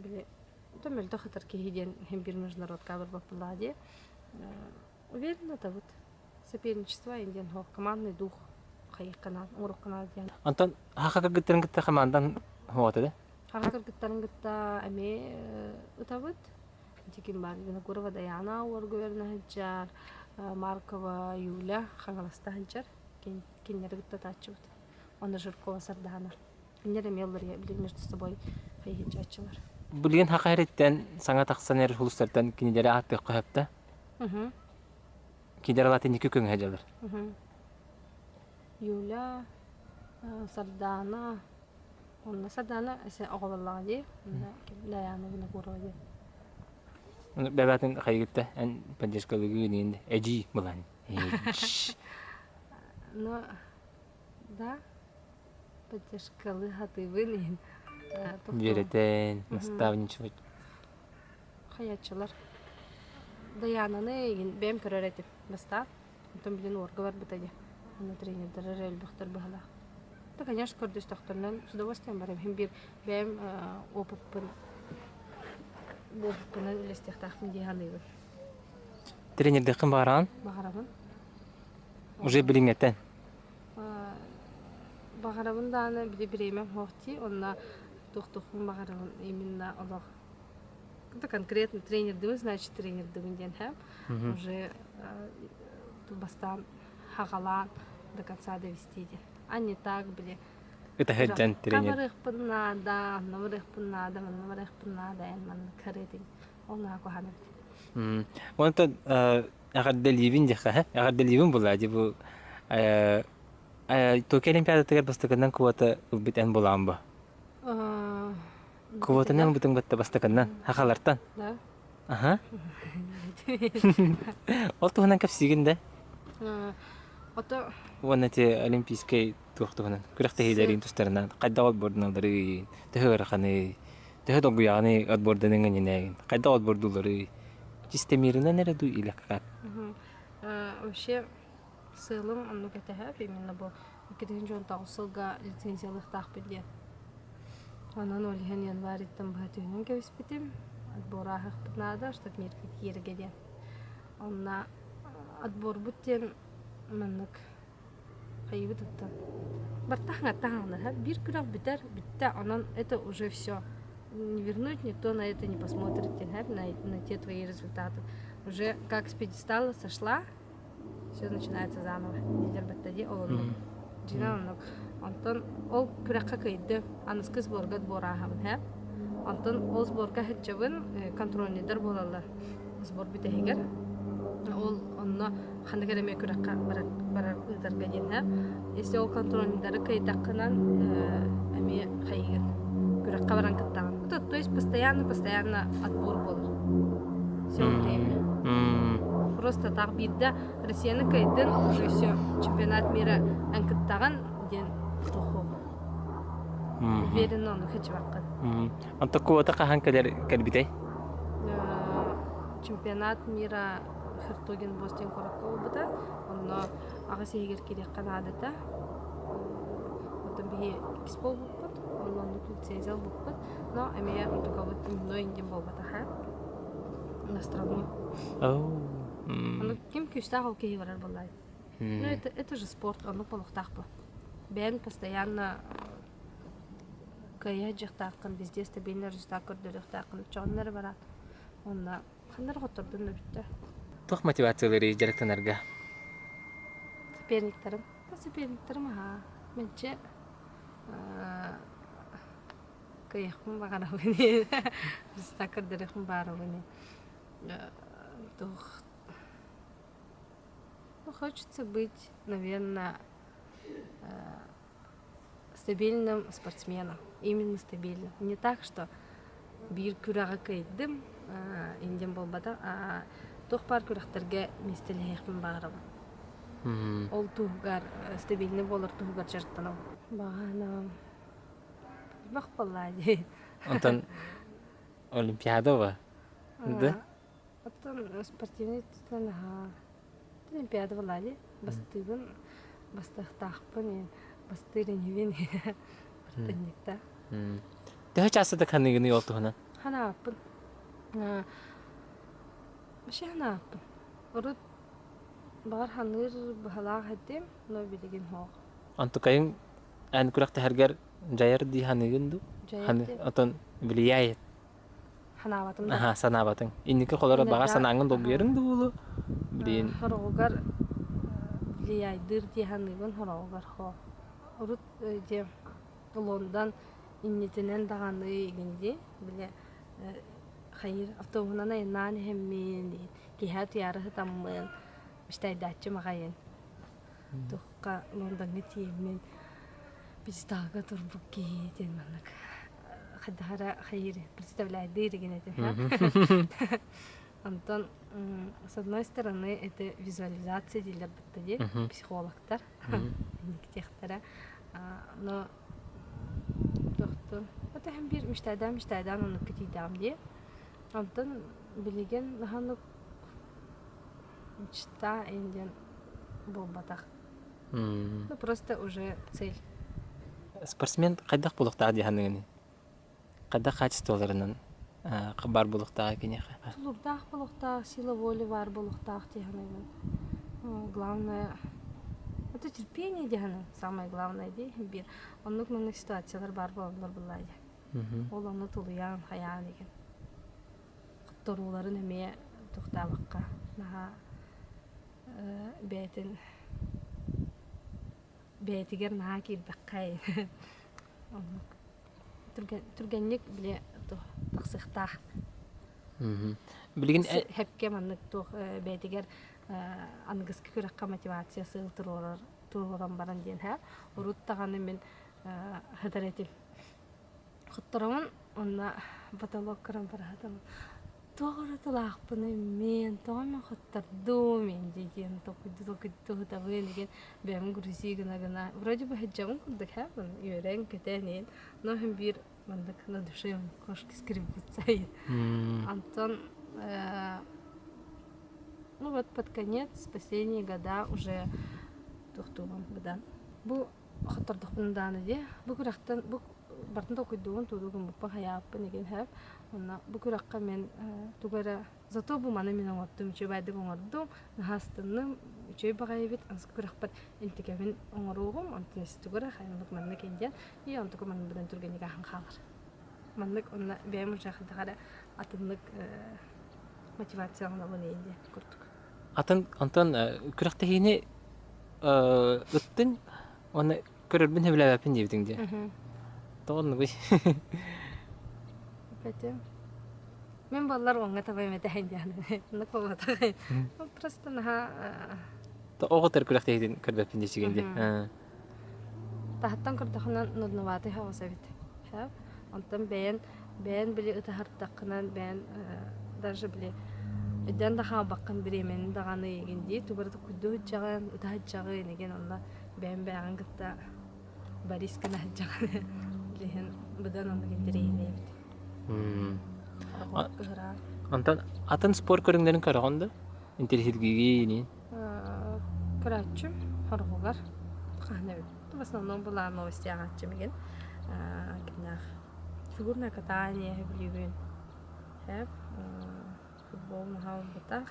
Speaker 1: били то мөлтөх ытар киһи диэн иһин биир международка барбаппылаа дии. Уверена табыт. Соперничество диэн суох, командный дух хайыахха оҥоруохха наада диэн.
Speaker 2: Онтон хаха кыргыттарын кытта командан хуота да?
Speaker 1: Хаха кыргыттарын кытта эмиэ ытабыт. Ити ким баар Винокурова Даяна Уоргуверна сылдьар, Маркова Юля Хаҥаласта сылдьар. Кинилэри кытта ытааччыбыт. Уонна Жиркова Сардаана. Кинилэр эмиэ уларыйа билигин между собой хайыһыдьааччылар.
Speaker 2: Билигин хаха эриттэн саҥа тахсан эрэр хулустартан кинилэри ааттыахха сөп да? Кинилэр алаатын икки көҥү сылдьаллар.
Speaker 1: Юля, Сардаана, онно Сардаана оҕололлоҕо дии, Даяна Винокурова диэн.
Speaker 2: Бэбээтин хайыгытта эн поддержкалыгы диэн эдьиий былаан.
Speaker 1: Ну, да, поддержкалыы сатыыбын иһин.
Speaker 2: Үөрэтэн, наставничать.
Speaker 1: Хайаччылар. Даянаны игин бэйэм көрөр этим бастаан. Онтон билин уорга барбыта дии. Онно тренердэр эрэ элбэхтэр быһалаах. Да, конечно, көрдөстөхтөрүнэн с удовольствием барым. Хим биир бэйэм опыппын опыппынан үлэстиэхтаахпын дии саныыбын.
Speaker 2: Тренердиэххин баҕараҕын?
Speaker 1: Баҕарабын.
Speaker 2: Уже билиҥҥэттэн?
Speaker 1: Баҕарабын даҕаны били бириэмэм суох дии, онно туохтуохпун баҕарабын именно олох это конкретно тренердибин, значит тренердибин диэн һэ. Уже бастаан хаҕалаан до конца довести диэн. А не так били
Speaker 2: Ыта сылдьан тренер.
Speaker 1: Барыахпын наада, онно барыахпын наада, манна барыахпын наада, эн манна кырыытыҥ. Ол наһаа куһаҕан эбит.
Speaker 2: Онтон эҕэрдэлиибин диэххэ, эҕэрдэлиибин булаа дии бу Токио Олимпиадатыгар бастакынан квота ылбыт эн булаан бу. Квотаны ылбытыҥ батта бастакынан, хахалартан.
Speaker 1: Да.
Speaker 2: Аха. Ол туһунан кэпсиигин да?
Speaker 1: Ото
Speaker 2: Уонна ти олимпийскай туох туһунан күрэхтэһиилэрин тустарынан хайдах отбордуналларый, төһө ыараханый, төһө долгуйаҕыный отборданыҥ иннинээгин, хайдах отбордууларый, чистэмииринэн эрэ дуу или как?
Speaker 1: Вообще сыалым оннук этэһэ именно бу 2019 сылга лицензиялыахтаахпыт диэн. Онон ол иһин январьтан быһа түһүнэн кэбиспитим. Отбор ааһыахпыт наада, чтоб миргэ кииргэ диэн. Онно отборбут диэн маннык хайыбыт оттон бартаһаҥаттаһаҥнаһа биир күрэх бүтэр бүттэ онон это уже все не вернуть никто на это не посмотрит на, на те твои результаты уже как с пьедестала сошла все начинается заново дииллэр батта дии ол оннук дьиҥэ оннук онтон ол күрэххэ кыайдым аныскы сборга отбор ааһабын һэ онтон ол сборга сылдьабын контрольныйдар буолаллар сбор бүтэһигэр ол онно ханнык эрэ эмиэ күрэххэ барар барар ыытарга диэн һэ если ол контрольныйдары кыайдаххынан эмиэ хайыгын күрэххэ баран кыттаҕын то есть постоянно постоянно отбор буолар все время просто так биирдэ Россияны кыайдын уже все чемпионат мира эн кыттаҕын диэн туоху уверенно ону хачыбаккын
Speaker 2: Онто квота хаһан кэлэр кэлбитэй?
Speaker 1: Чемпионат мира Хертоген Бостин куоракка буолбута. Онно аҕыс иһигэр кириэххэ наадата. Оттон биһи иккис буолбуппут, онно оннук лицензия ылбыппыт. Но эмиэ онтукабыт именной диэн буолбатаха. На страну. Ону ким күүстээх ол киһи барар буоллай. Ну это, это же спорт, оннук буолуохтаах бу. Бэйэн постоянно кыайа дьахтааххын везде стабильный результат көрдөрүөхтааххын оччоҕунна эрэ бараат уонна ханна эрэ хоттордун да бүттэ
Speaker 2: Туох мотивациялары дьарыктанарга?
Speaker 1: Соперниктарым. Соперниктарым аһаа. Менче кыайыахпын баҕарабын. Результат көрдөрүөхпүн баарабын. Туох Ну, хочется быть, наверное, стабильным спортсменом. Именно стабильным. Не так, что биир күрэҕи кыайдым, индиан буолбатах, а туох баар күрэхтэргэ миэстэлэһиэхпин баҕарабын. Ол туһугар стабильный буолар туһугар дьарыктанабын. Баҕана элбэх буоллаа дии.
Speaker 2: Онтон Олимпиада ба? Да?
Speaker 1: Оттон спортивный өттүнэн аһаа Олимпиада буоллаа дии. Бастыыбын, бастыахтаахпын, бастыыр инибин бартынньыкта.
Speaker 2: Төһө чаастатык ханыыгыный ол туһунан?
Speaker 1: Ханааппын. Вообще ханааппын. Урут баҕар ханыыр быһалаах этим, но билигин суох.
Speaker 2: Онтукайыҥ эн күрэхтэһэргэр дьайар дии ханыыгын дуу?
Speaker 1: Дьайар дии.
Speaker 2: Отон влияет
Speaker 1: Ханаабатым да.
Speaker 2: Аха, санаабатыҥ. Инники холоро баҕа санааҥҥын долгуйарыҥ да буолуо. Билигин
Speaker 1: Хороҕугар влияйдыыр дии саныыбын хороҕугар хоо. Урут дьэ Лондон иннитинэн даҕаны игин дии били хайыр автобуһунан айаннаан иһэммин киэһэ утуйаары сытаммын мечтайдааччым аҕайын туохха Лондоҥҥа тиийэммин пьедесталга турбут киһи диэн маннык хайдах эрэ хайыыр представляйдыыр игин этим Онтон с одной стороны это визуализация дииллэр бытта дии психологтар инниктиэхтэрэ но тохтун это һэм биир мечтайдаан мечтайдаан оннукка тиийдэҕим дии онтон билигин наһаа мечта диэн буолбатах ну просто уже цель.
Speaker 2: Спортсмен хайдах буолуохтаах дии саныыгыный? Хайдах хаачыстыбаларынан баар буолуохтааҕый киниэхэ?
Speaker 1: Тулуурдаах буолуохтаах, сила воли баар буолуохтаах дии саныыбын. Главное, это терпение дии саныыбын. Самое главное дии биир. Оннук маннык ситуациялар баар буолаллар буоллаа дии. Ол ону тулуйан, хайаан игин. Хотторууларын эмиэ тохтообокко наһаа бэйэтин бэйэтигэр наһаа киирбэххэй. Оннук. Түргэнник били тахсыахтаах.
Speaker 2: Билигин
Speaker 1: Хэпке маннык туох бэйэтигэр аныгыскы күрэххэ мотивация сыал туруорар туруоран баран диэн һэ. Урут даҕаны мин хытар этим. Хотторомун уонна потолок көрөн бараһытым. Туох уратылаахпыный мин, тоҕо мин хоттордум инди диэн толкуйду толкуйду сытабын диэн бэйэм грузи гына-гына вроде бы сылдьабын курдук һэ үөрэн көтөн иһин но иһин биир маннык на душе кошки скребутся Антон ну вот под конец последние года уже туохтуубун быдан бу хоттордохпун даҕаны дии бу күрэхтэн бу бартын толкуйдуубун тугу гыммыппын хайааппын игин һэп уонна бу күрэххэ мин тугу эрэ зато бу маны мин оҥордум үчүгэй оҥордум наһаа астынным үчүгэй баҕайы эбит аныгы күрэхпэр интикэбин оҥоруоҕум онтон тугу эрэ хайаннык маннык диэн и онтуку маннык быдан түргэнник ааһан хаалар маннык онно бэйэм уже хайдах эрэ атыннык мотивацияланабын диэн курдук
Speaker 2: Атын онтон күрэхтэһиини ыттын уонна көрөрбүн сөбүлээбэппин диэбитиҥ дии. Тоҕо оннугуй?
Speaker 1: Этим. Мин баллар уоҥҥа табайым этэһин диэн. Оннук буолбатах. Просто наһаа
Speaker 2: Оҕотор күрэхтэһиитин көрбөппүн диэчигин дии.
Speaker 1: Таһыттан көрдөхүнэн нудноватый хаҕыс эбит. Онтон бэйэн бэйэн били ытаһардаххынан бэйэн даже били өйдөөн да хаалбаккын бириэмэни даҕаны игин дии тугу эрэ куйду сылдьаҕын ыта сылдьаҕын игин онно бэйэн бэйэҕин кытта Борис гына сылдьаҕын билиһин быдан оннук интэриэһинэй эбит.
Speaker 2: Онтон атын спорт көрүҥнэрин көрөҕүн да? Интэриэһиргиигиний?
Speaker 1: Көрөөччүм хорҕугар хаһан эбит в основном была новости ааҕааччым игин кимнээх фигурное катание сөбүлүүбүн сөп футбол наһаа буолбатах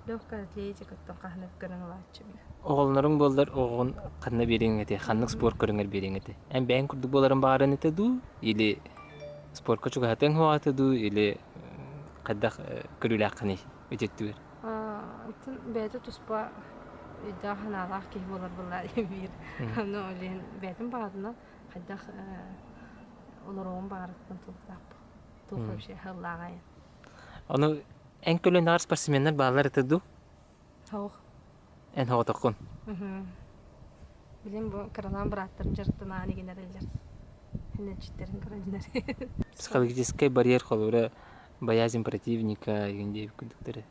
Speaker 1: легкая атлетика оттон хаһан эбит көрөн ылааччым
Speaker 2: Оҕолоруҥ буоллар оҕоҕун ханна биэриэҥ этэй? Ханнык спорт көрүҥэр биэриэҥ этэй? Эн бэйэҥ курдук буоларын баҕаран этэ дуу? Или спортка чугаһатыаҥ суоҕа этэ дуу? Или хайдах көрүүлээххиний ити өттүгэр?
Speaker 1: Оттон бэйэтэ туспа өйдөөх-санаалаах киһи буолар буоллар биир. Ону ол иһин бэйэтин баҕатынан хайдах олоруон баҕарыттан тулуктаахпын. Туох вообще сыллааҕай.
Speaker 2: Ону эн көлүөнэҕэр спортсменнар бааллар этэ дуу?
Speaker 1: Суох.
Speaker 2: Эн соҕотоххун?
Speaker 1: Билим бу кыралаан бырааттарым дьарыктанаан игин эрэллэр. Хиннэччиттэрин көрөллөр.
Speaker 2: Психологическай барьер холобура боязнь противника игин диэбит курдуктары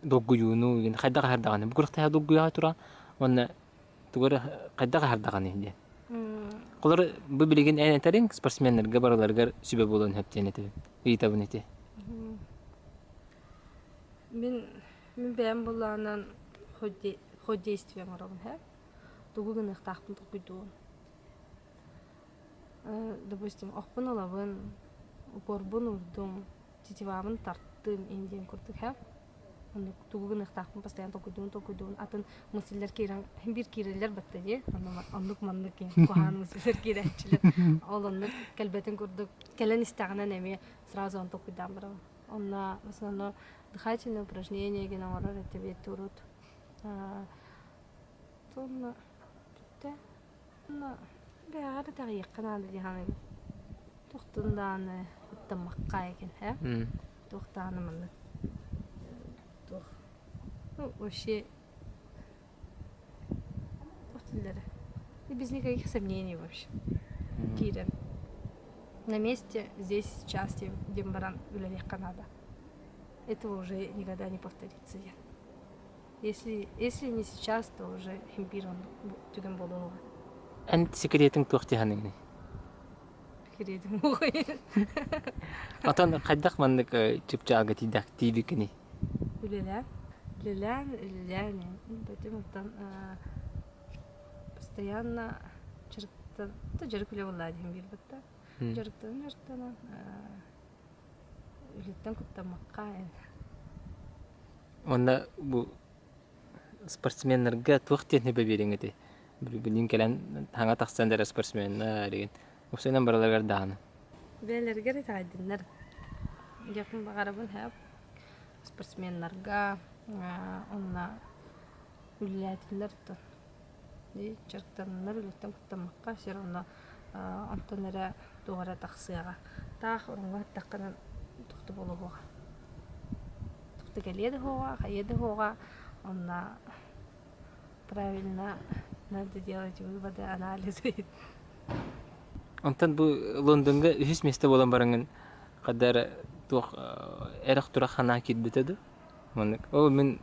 Speaker 2: долгуйууну игин хайдах аһардаҕыный бу күрэхтэһэ долгуйаҕа туран уонна тугу эрэ хайдах аһардаҕыный диэн Холор бу билигин эн этэриҥ спортсменнарга барыларыгар сүбэ буолуон сөп диэн этэбин ыйытабын ити
Speaker 1: Мин мин бэйэм былаанан ход действия оҥоробун һэ тугу гыныахтаахпын толкуйдуубун Допустим, охпун ылабын, упорбун уурдум, тетивабын тартым ин диэн курдук һэ. Оннук тугу гыныахтаахпын постоянно толкуйдуун толкуйдуун атын мысльлэр киирэн биир киирэллэр батта дии. Оннук маннык куһаҕан мысльлэр киирээччилэр. Ол оннук кэлбэтин курдук кэлэн истэҕинэн эмиэ сразу он толкуйдаан барабын. Онно в основном дыхательное упражнение гин оҥорор этибит урут. Сонно бүттэ. Бэҕэр итэҕийиэххэ наада дии саныыбын. Туохтан даҕаны куттаммакка эҥин ээ. Туох даҕаны маннык туох ну вообще туох дииллэрэ без никаких сомнений вообще киирэн на месте здесь сейчас диэн баран үлэлиэххэ наада. Этого уже никогда не повторится диэн. Если, если не сейчас, то уже биир түгэн буолуоҕа.
Speaker 2: Эн секретиҥ туох дии саныыгыный?
Speaker 1: Секретим уой.
Speaker 2: Отон хайдах маннык чыпчаалга тиийдэх тиийбиккиний?
Speaker 1: Үлэлээн. Үлэлээн, үлэлээн. Потом оттон постоянно Дьарыктан дьарык үлэ буоллаа диэн биэрбэттэ. Дьарыктанан дьарыктанан үлэттэн куттаммакка
Speaker 2: Уонна бу спортсменнарга туох диэн сүбэ биэриэҥ этэй? Билигин кэлэн таҥа тахсан эрэр спортсменнар игин уопсайынан барыларыгар даҕаны.
Speaker 1: Бэйэлэригэр итэҕэйдиннэр. Диэхпин баҕарабын һээп спортсменнарга уонна үлэлээтиннэр оттон дьарыктаннар үлэттэн куттаммакка все равно онтон эрэ туох эрэ тахсыаҕа. Таах ороҥҥо сыттаххына туох да буолуоҕа. Туох да кэлиэ да суоҕа, хайыа да суоҕа онно правильно надо делать выводы, анализы.
Speaker 2: Онтон бу Лондоҥҥа үһүс миэстэ буолан бараҥҥын ханна эрэ туох эрэх-турах санаа киирбитэ дуу? Маннык ол мин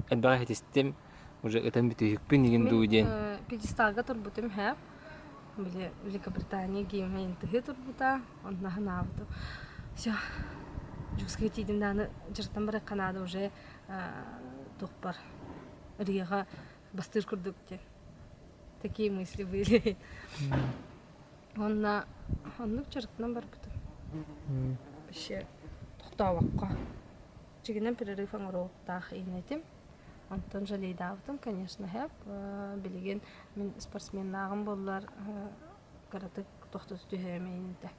Speaker 2: элбэҕи иһитистим, уже ытан бүтүһүкпүн игин дуу диэн.
Speaker 1: Пьедесталга турбутум һээп. Били Великобритания гимнин тыһы турбута, онно санаабытым. Все, Дьокуускайга тиийдим даҕаны дьарыктан барыахха наада уже туохпар ырыаҕа бастыыр курдук диэн. Такие мысли были. Уонна оннук дьарыктанан барбытым. Вообще тохтообокко. Дьиҥинэн перерыв оҥоруохтаах иинэтим. Онтон жалейдаабытым, конечно, һэп. Билигин мин спортсменнааҕым буоллар кыратык тохтото түһүөм инитэ.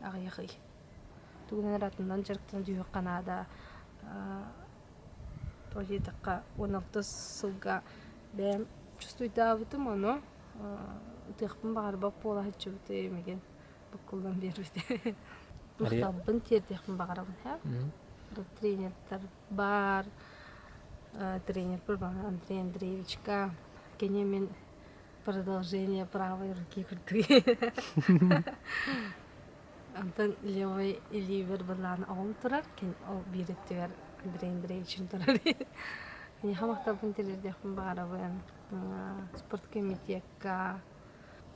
Speaker 1: Аҕыйах ый. Тугунан эрэ атынынан дьарыктана түһүөххэ наада. Тоҕо диэтэххэ, 16 сылга бэйэм чувствуйдаабытым, ону ытыахпын баҕарбат буола сылдьыбытым мигин буккуллан биэрбитэ. Махталбын тиэрдиэхпин баҕарабын һэ. Тренердэр баар, тренербэр Андрей Андреевичка кини мин продолжение правой руки курдук. Онтон левой илиибэр былаан оҕом турар, ол биир өттүгэр Андрей Андреевичым турар. Киниэхэ махталбын тириэрдиэхпин баҕарабын. Спорткомитекка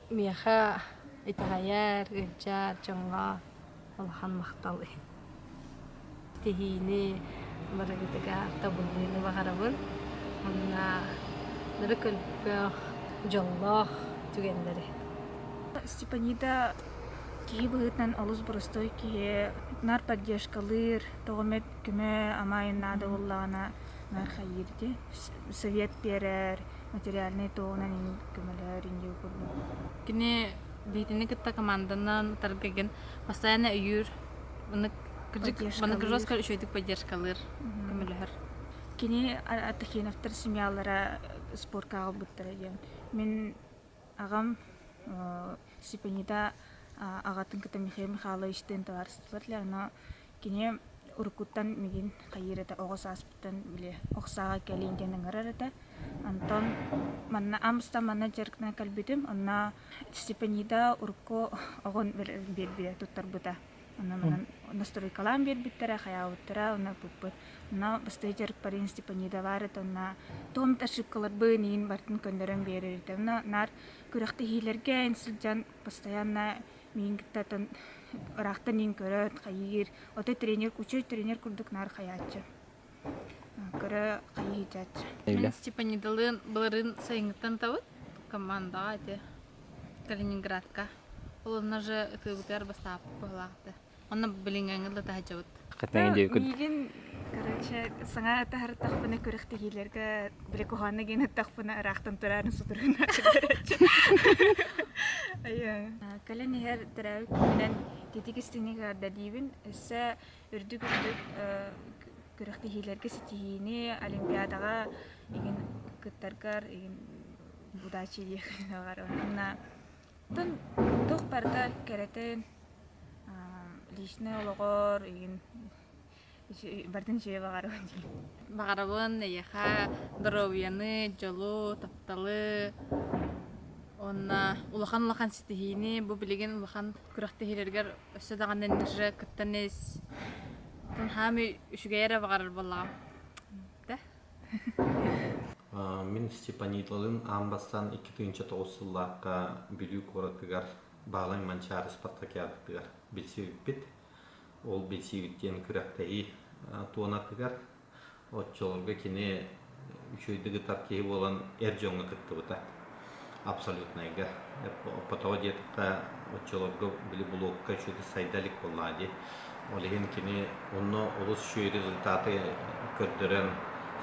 Speaker 1: миэхэ итэҕэйэр, ыалдьар дьоҥҥо улахан махтал иһин. Тиһиини барыгытыгар табыллыыны баҕарабын. Уонна нары көлбөх, дьоллоох түгэннэри.
Speaker 4: Степанида киһи быһыытынан олус боростуой киһи, нар поддержкалыыр, тоҕо эмэ көмө амайын наада буоллаҕына нар хайыыр ити совет биэрэр, материальнай туоҕунан көмөлөөр индиэ курдук.
Speaker 5: Кини биһитини кытта команданан таргыгын постоянно өйүүр, маннык жестко үчүгэйдик поддержкалыыр, көмөлөһөр.
Speaker 4: Кини Атахиновтар семьялара спорка аҕалбыттара диэн. Мин аҕам Степанида аҕатын кытта Михаил Михайловичтыын табаарыстылар но кини уруккуттан мигин хайыыр этэ оҕо сааспыттан били ох сааҕа кэлиин диэн ыҥырар этэ. Онтон манна Амста манна дьарыктана кэлбитим. Онно Степанида урукку оҕон биэрбитэ туттарбыта. Онно манан настройкалаан биэрбиттэрэ, хайаабыттара, онно ыппыппыт. Онно бастакы дьарыкпар Степанида баар этэ, онно туом ошибкаларбын иин бартын көннөрөн биэрэр этэ. Онно наар күрэхтэһиилэргэ сылдьан постоянно миин кытта ыраахтан иин көрөн хайыыр. Ото тренер, учуй тренер курдук наар хайааччы. Көрө хайыһыйдьааччы.
Speaker 5: Мин Степанидалыын былырыын сайыҥҥыттан табыт командаҕа ити Калининградка. Ол онно же ытыыбытыгар бастааппыт быһылаахты. Онно билиҥҥэҥҥэ да таһдьабыт.
Speaker 4: Миигин, короче, саҥа таһыртахпына күрэхтэһиилэргэ били куһаҕанна диэн ыттахпына ыраахтан тураарын сутуруун Кэлэн иһэр төрөөбүт күнүнэн титик истиҥник эҕэрдэлиибин. Өссө үрдүк үрдүк күрэхтэһиилэргэ ситиһиини, олимпиадаҕа игин кыттаргар игин удачи диэххин баҕарабын. Оттон туох барыта кэрэтин, личнэй олоҕор игин барытын үчүгэй баҕарабын диэн.
Speaker 5: Баҕарабын эйиэхэ доруобуйаны, дьолу, тапталы уонна улахан-улахан ситиһиини бу билигин улахан күрэхтэһиилэргэр өссө даҕаны ниже кыттан ис. Хаамый үчүгэй эрэ баҕарар буоллаҕым. Да?
Speaker 6: Мин Степанидалыын аан бастаан 2009 сыллаахха Бүлүү куоратыгар Баалай Манчаары спартакиадатыгар билсибиппит. Ол билсиибит диэн күрэхтэһии туонатыгар оччолорго кини үчүгэйдик ытар киһи буолан эр дьоҥҥо кыттыбыта. Абсолютнайга. Оппотоҕо диэтэххэ, оччолорго били блокка үчүгэй сайда илик буоллаҕа дии. Ол иһин кини онно олус үчүгэй результаты көрдөрөн,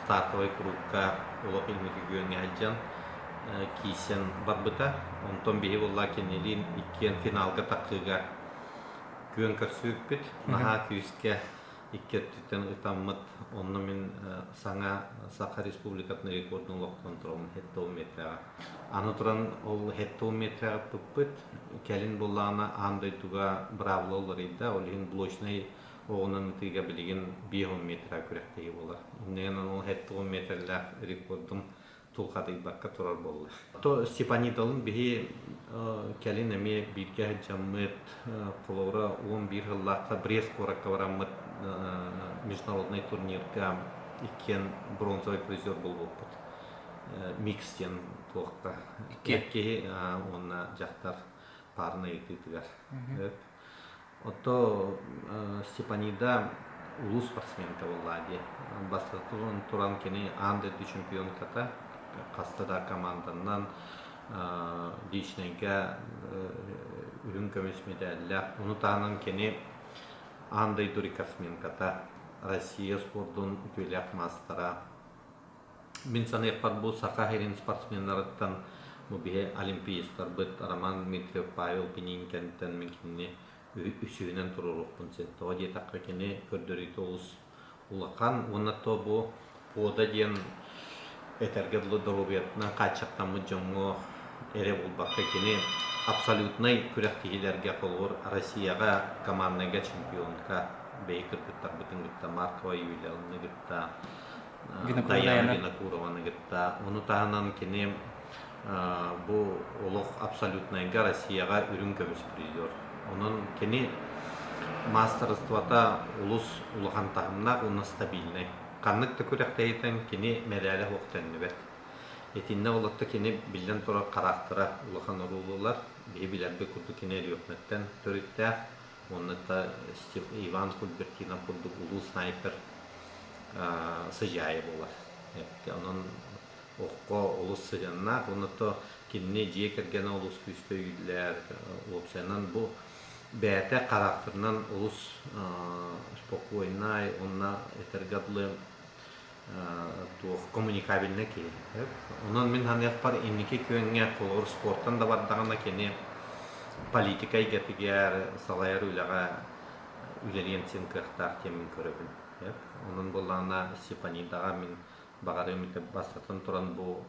Speaker 6: стартовай курукка олох инники күөҥҥэ сылдьан киирсэн барбыта. Онтон биһи буоллаҕа кинилиин иккиэн финалга тахсыыга күөн көрсүбүппүт. Наһаа күүскэ икки өттүттэн ытаммыт. Онно мин саҥа Саха Республикатын рекордун олохтоон тураммын 70 метраҕа. Аны туран ол 70 метраҕа ыппыппыт. Кэлин буоллаҕына аан дойдуга быраабыла уларыйда. Ол иһин блочнай оҕунан ытыыга билигин 50 метра күрэхтэһии буолар. Иннигэн ол 70 метрлээх рекордум тулхадыйбакка турар буолла. То Степанидалын биһи кэлин эмиэ бииргэ сылдьаммыт, холобура 11 сыллаахха Брест куоракка бараммыт международнай турнирга иккиэн бронзовый призер буолбуппут. Микс диэн туохха киһи уонна дьахтар парный ытыытыгар. Ото Степанида улуу спортсменка буолла дии. Бастатан туран кини аан дойду чемпионката, хаста да команданан личнэйгэ үрүҥ көмүс медаллаах. Ону таһынан кини аан дойду рекордсменката, Россия спордун үтүөлээх маастара. Мин саныахпар бу Саха сирин спортсменнарыттан бу биһи олимпиецтарбыт Роман Дмитриев, Павел Пининкэнтэн мин кинини үсүһүнэн туруоруохпун син. Тоҕо диэтэххэ кини көрдөрүүтэ олус улахан уонна то бу ПОДА диэн этэргэ дылы доруобуйатынан хааччахтаммыт дьоҥҥо эрэ буолбакка кини абсолютнай күрэхтэһиилэргэ холобур Россияҕа команднайга чемпионка бэйи кыргыттарбытын кытта Маркова Юлияны кытта Даяна Винокурованы кытта. Ону таһынан кини бу олох абсолютнайга Россияҕа үрүҥ көмүс призер. Онон кини маастарыстыбата олус улахан таһымнаах уонна стабильнай. Ханнык да күрэхтэһиитэн кини мэрээлэ суох төннүбэт. Итиннэ олотто кини биллэн турар хараахтара улахан оруолу ылар. Биһи билэрбит курдук кини Өлүөхүмэттэн төрүттээх. Уонна да Иван Кульбертинов курдук улуу снайпер сыдьаайа буолар. Онон окко олус сыһыаннаах уонна то кинини дьиэ кэргэнэ олус күүскэ өйүүллэр. Уопсайынан бу бэйэтэ характерынан олус спокойнай уонна этэргэ дылы туох коммуникабельнай киһи. Онон мин саныахпар инники күөҥҥэ холобур спортан да бардаҕына кини политика эйгэтигэр салайар үлэҕэ үлэлиэн син кыахтаах диэн мин көрөбүн. Онон буоллаҕына Степанидаҕа мин баҕарыам этэ бастатан туран бу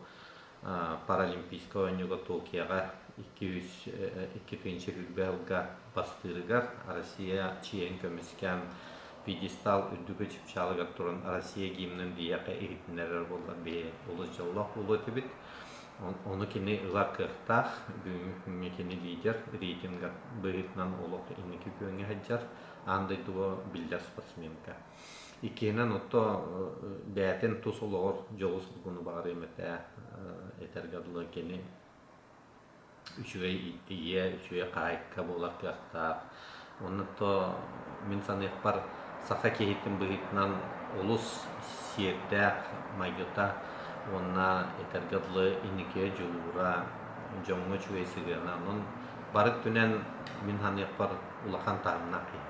Speaker 6: Паралимпийскай оонньууга Токиоҕа 202 сылга бастыырыгар Россия чиэһин көмүскээн пьедестал үрдүкү чыпчаалыгар туран Россия гимнин биһиэхэ иһитиннэрэр буоллар биһи олус дьоллоох буолуо этибит. Ону кини ылар кыахтаах. Бүгүҥҥү күҥҥэ кини лидер, рейтинг быһыытынан олох инники күөҥҥэ сылдьар, аан дойдуга биллэр спортсменка. Иккиһинэн, отто бэйэтин тус олоҕор дьолу соргуну баҕарыам этэ, этэргэ дылы кини үчүгэй ийэ, үчүгэй хаһаайка буолар кыахтаах. Онно то мин саныахпар саха киһитин быһыытынан олус сиэрдээх майгыта уонна этэргэ дылы инникигэ дьулуура, дьоҥҥо үчүгэй сыһыана. Онон бары өттүнэн мин саныахпар улахан таһымнаах киһи.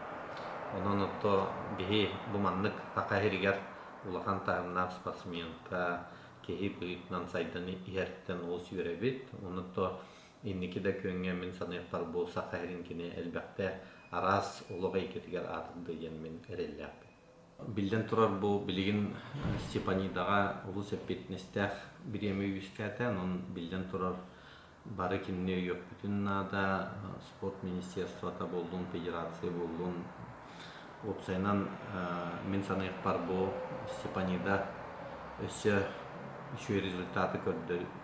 Speaker 6: Онон отто биһи бу маннык саха сиригэр улахан таһымнаах спортсменка, киһи быһыытынан сайдан иһэриттэн олус үөрэбит. Ону то инники да күөҥҥэ мин саныахпар бу саха сирин кини элбэхтэ араас олох эйгэтигэр аатырда диэн мин эрэллээхпин. Биллэн турар бу билигин Степанидаҕа олус эппиэтинэстээх бириэмэ үөскээтэ. Онон биллэн турар бары кинини өйүөхпүтүн наада. Спорт министерствота буоллун, федерация буоллун. Уопсайынан мин саныахпар бу Степанида өссө үчүгэй результаты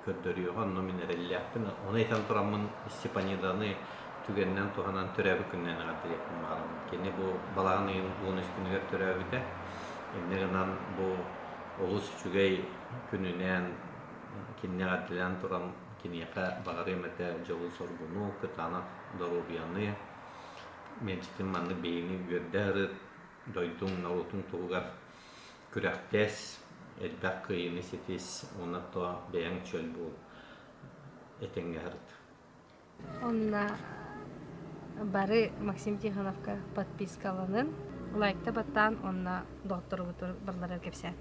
Speaker 6: көрдөрүөҕэ, онно мин эрэллээхпин. Ону этэн тураммын Степаниданы түгэнинэн туһанан төрөөбүт күнүнэн эҕэрдэлиэхпин баҕарабын. Кини бу балаҕан ыйын 13 күнүгэр төрөөбүтэ. Инньэ гынан бу олус үчүгэй күнүнэн кинини эҕэрдэлээн туран киниэхэ баҕарыам этэ дьолу-соргуну, кытаанах доруобуйаны, мэлдьитин маннык биһигини үөрдэ ырыт, дойдуҥ, норуотуҥ туһугар күрэхтэс, элбэх кыайыыны ситис уонна то бэйэҥ чөл буол. Этэҥҥэ сырыт.
Speaker 1: Онно бары Максим Тихоновка подпискаланын, лайкта баттаан, онно доҕотторгутур барларар кэпсээн.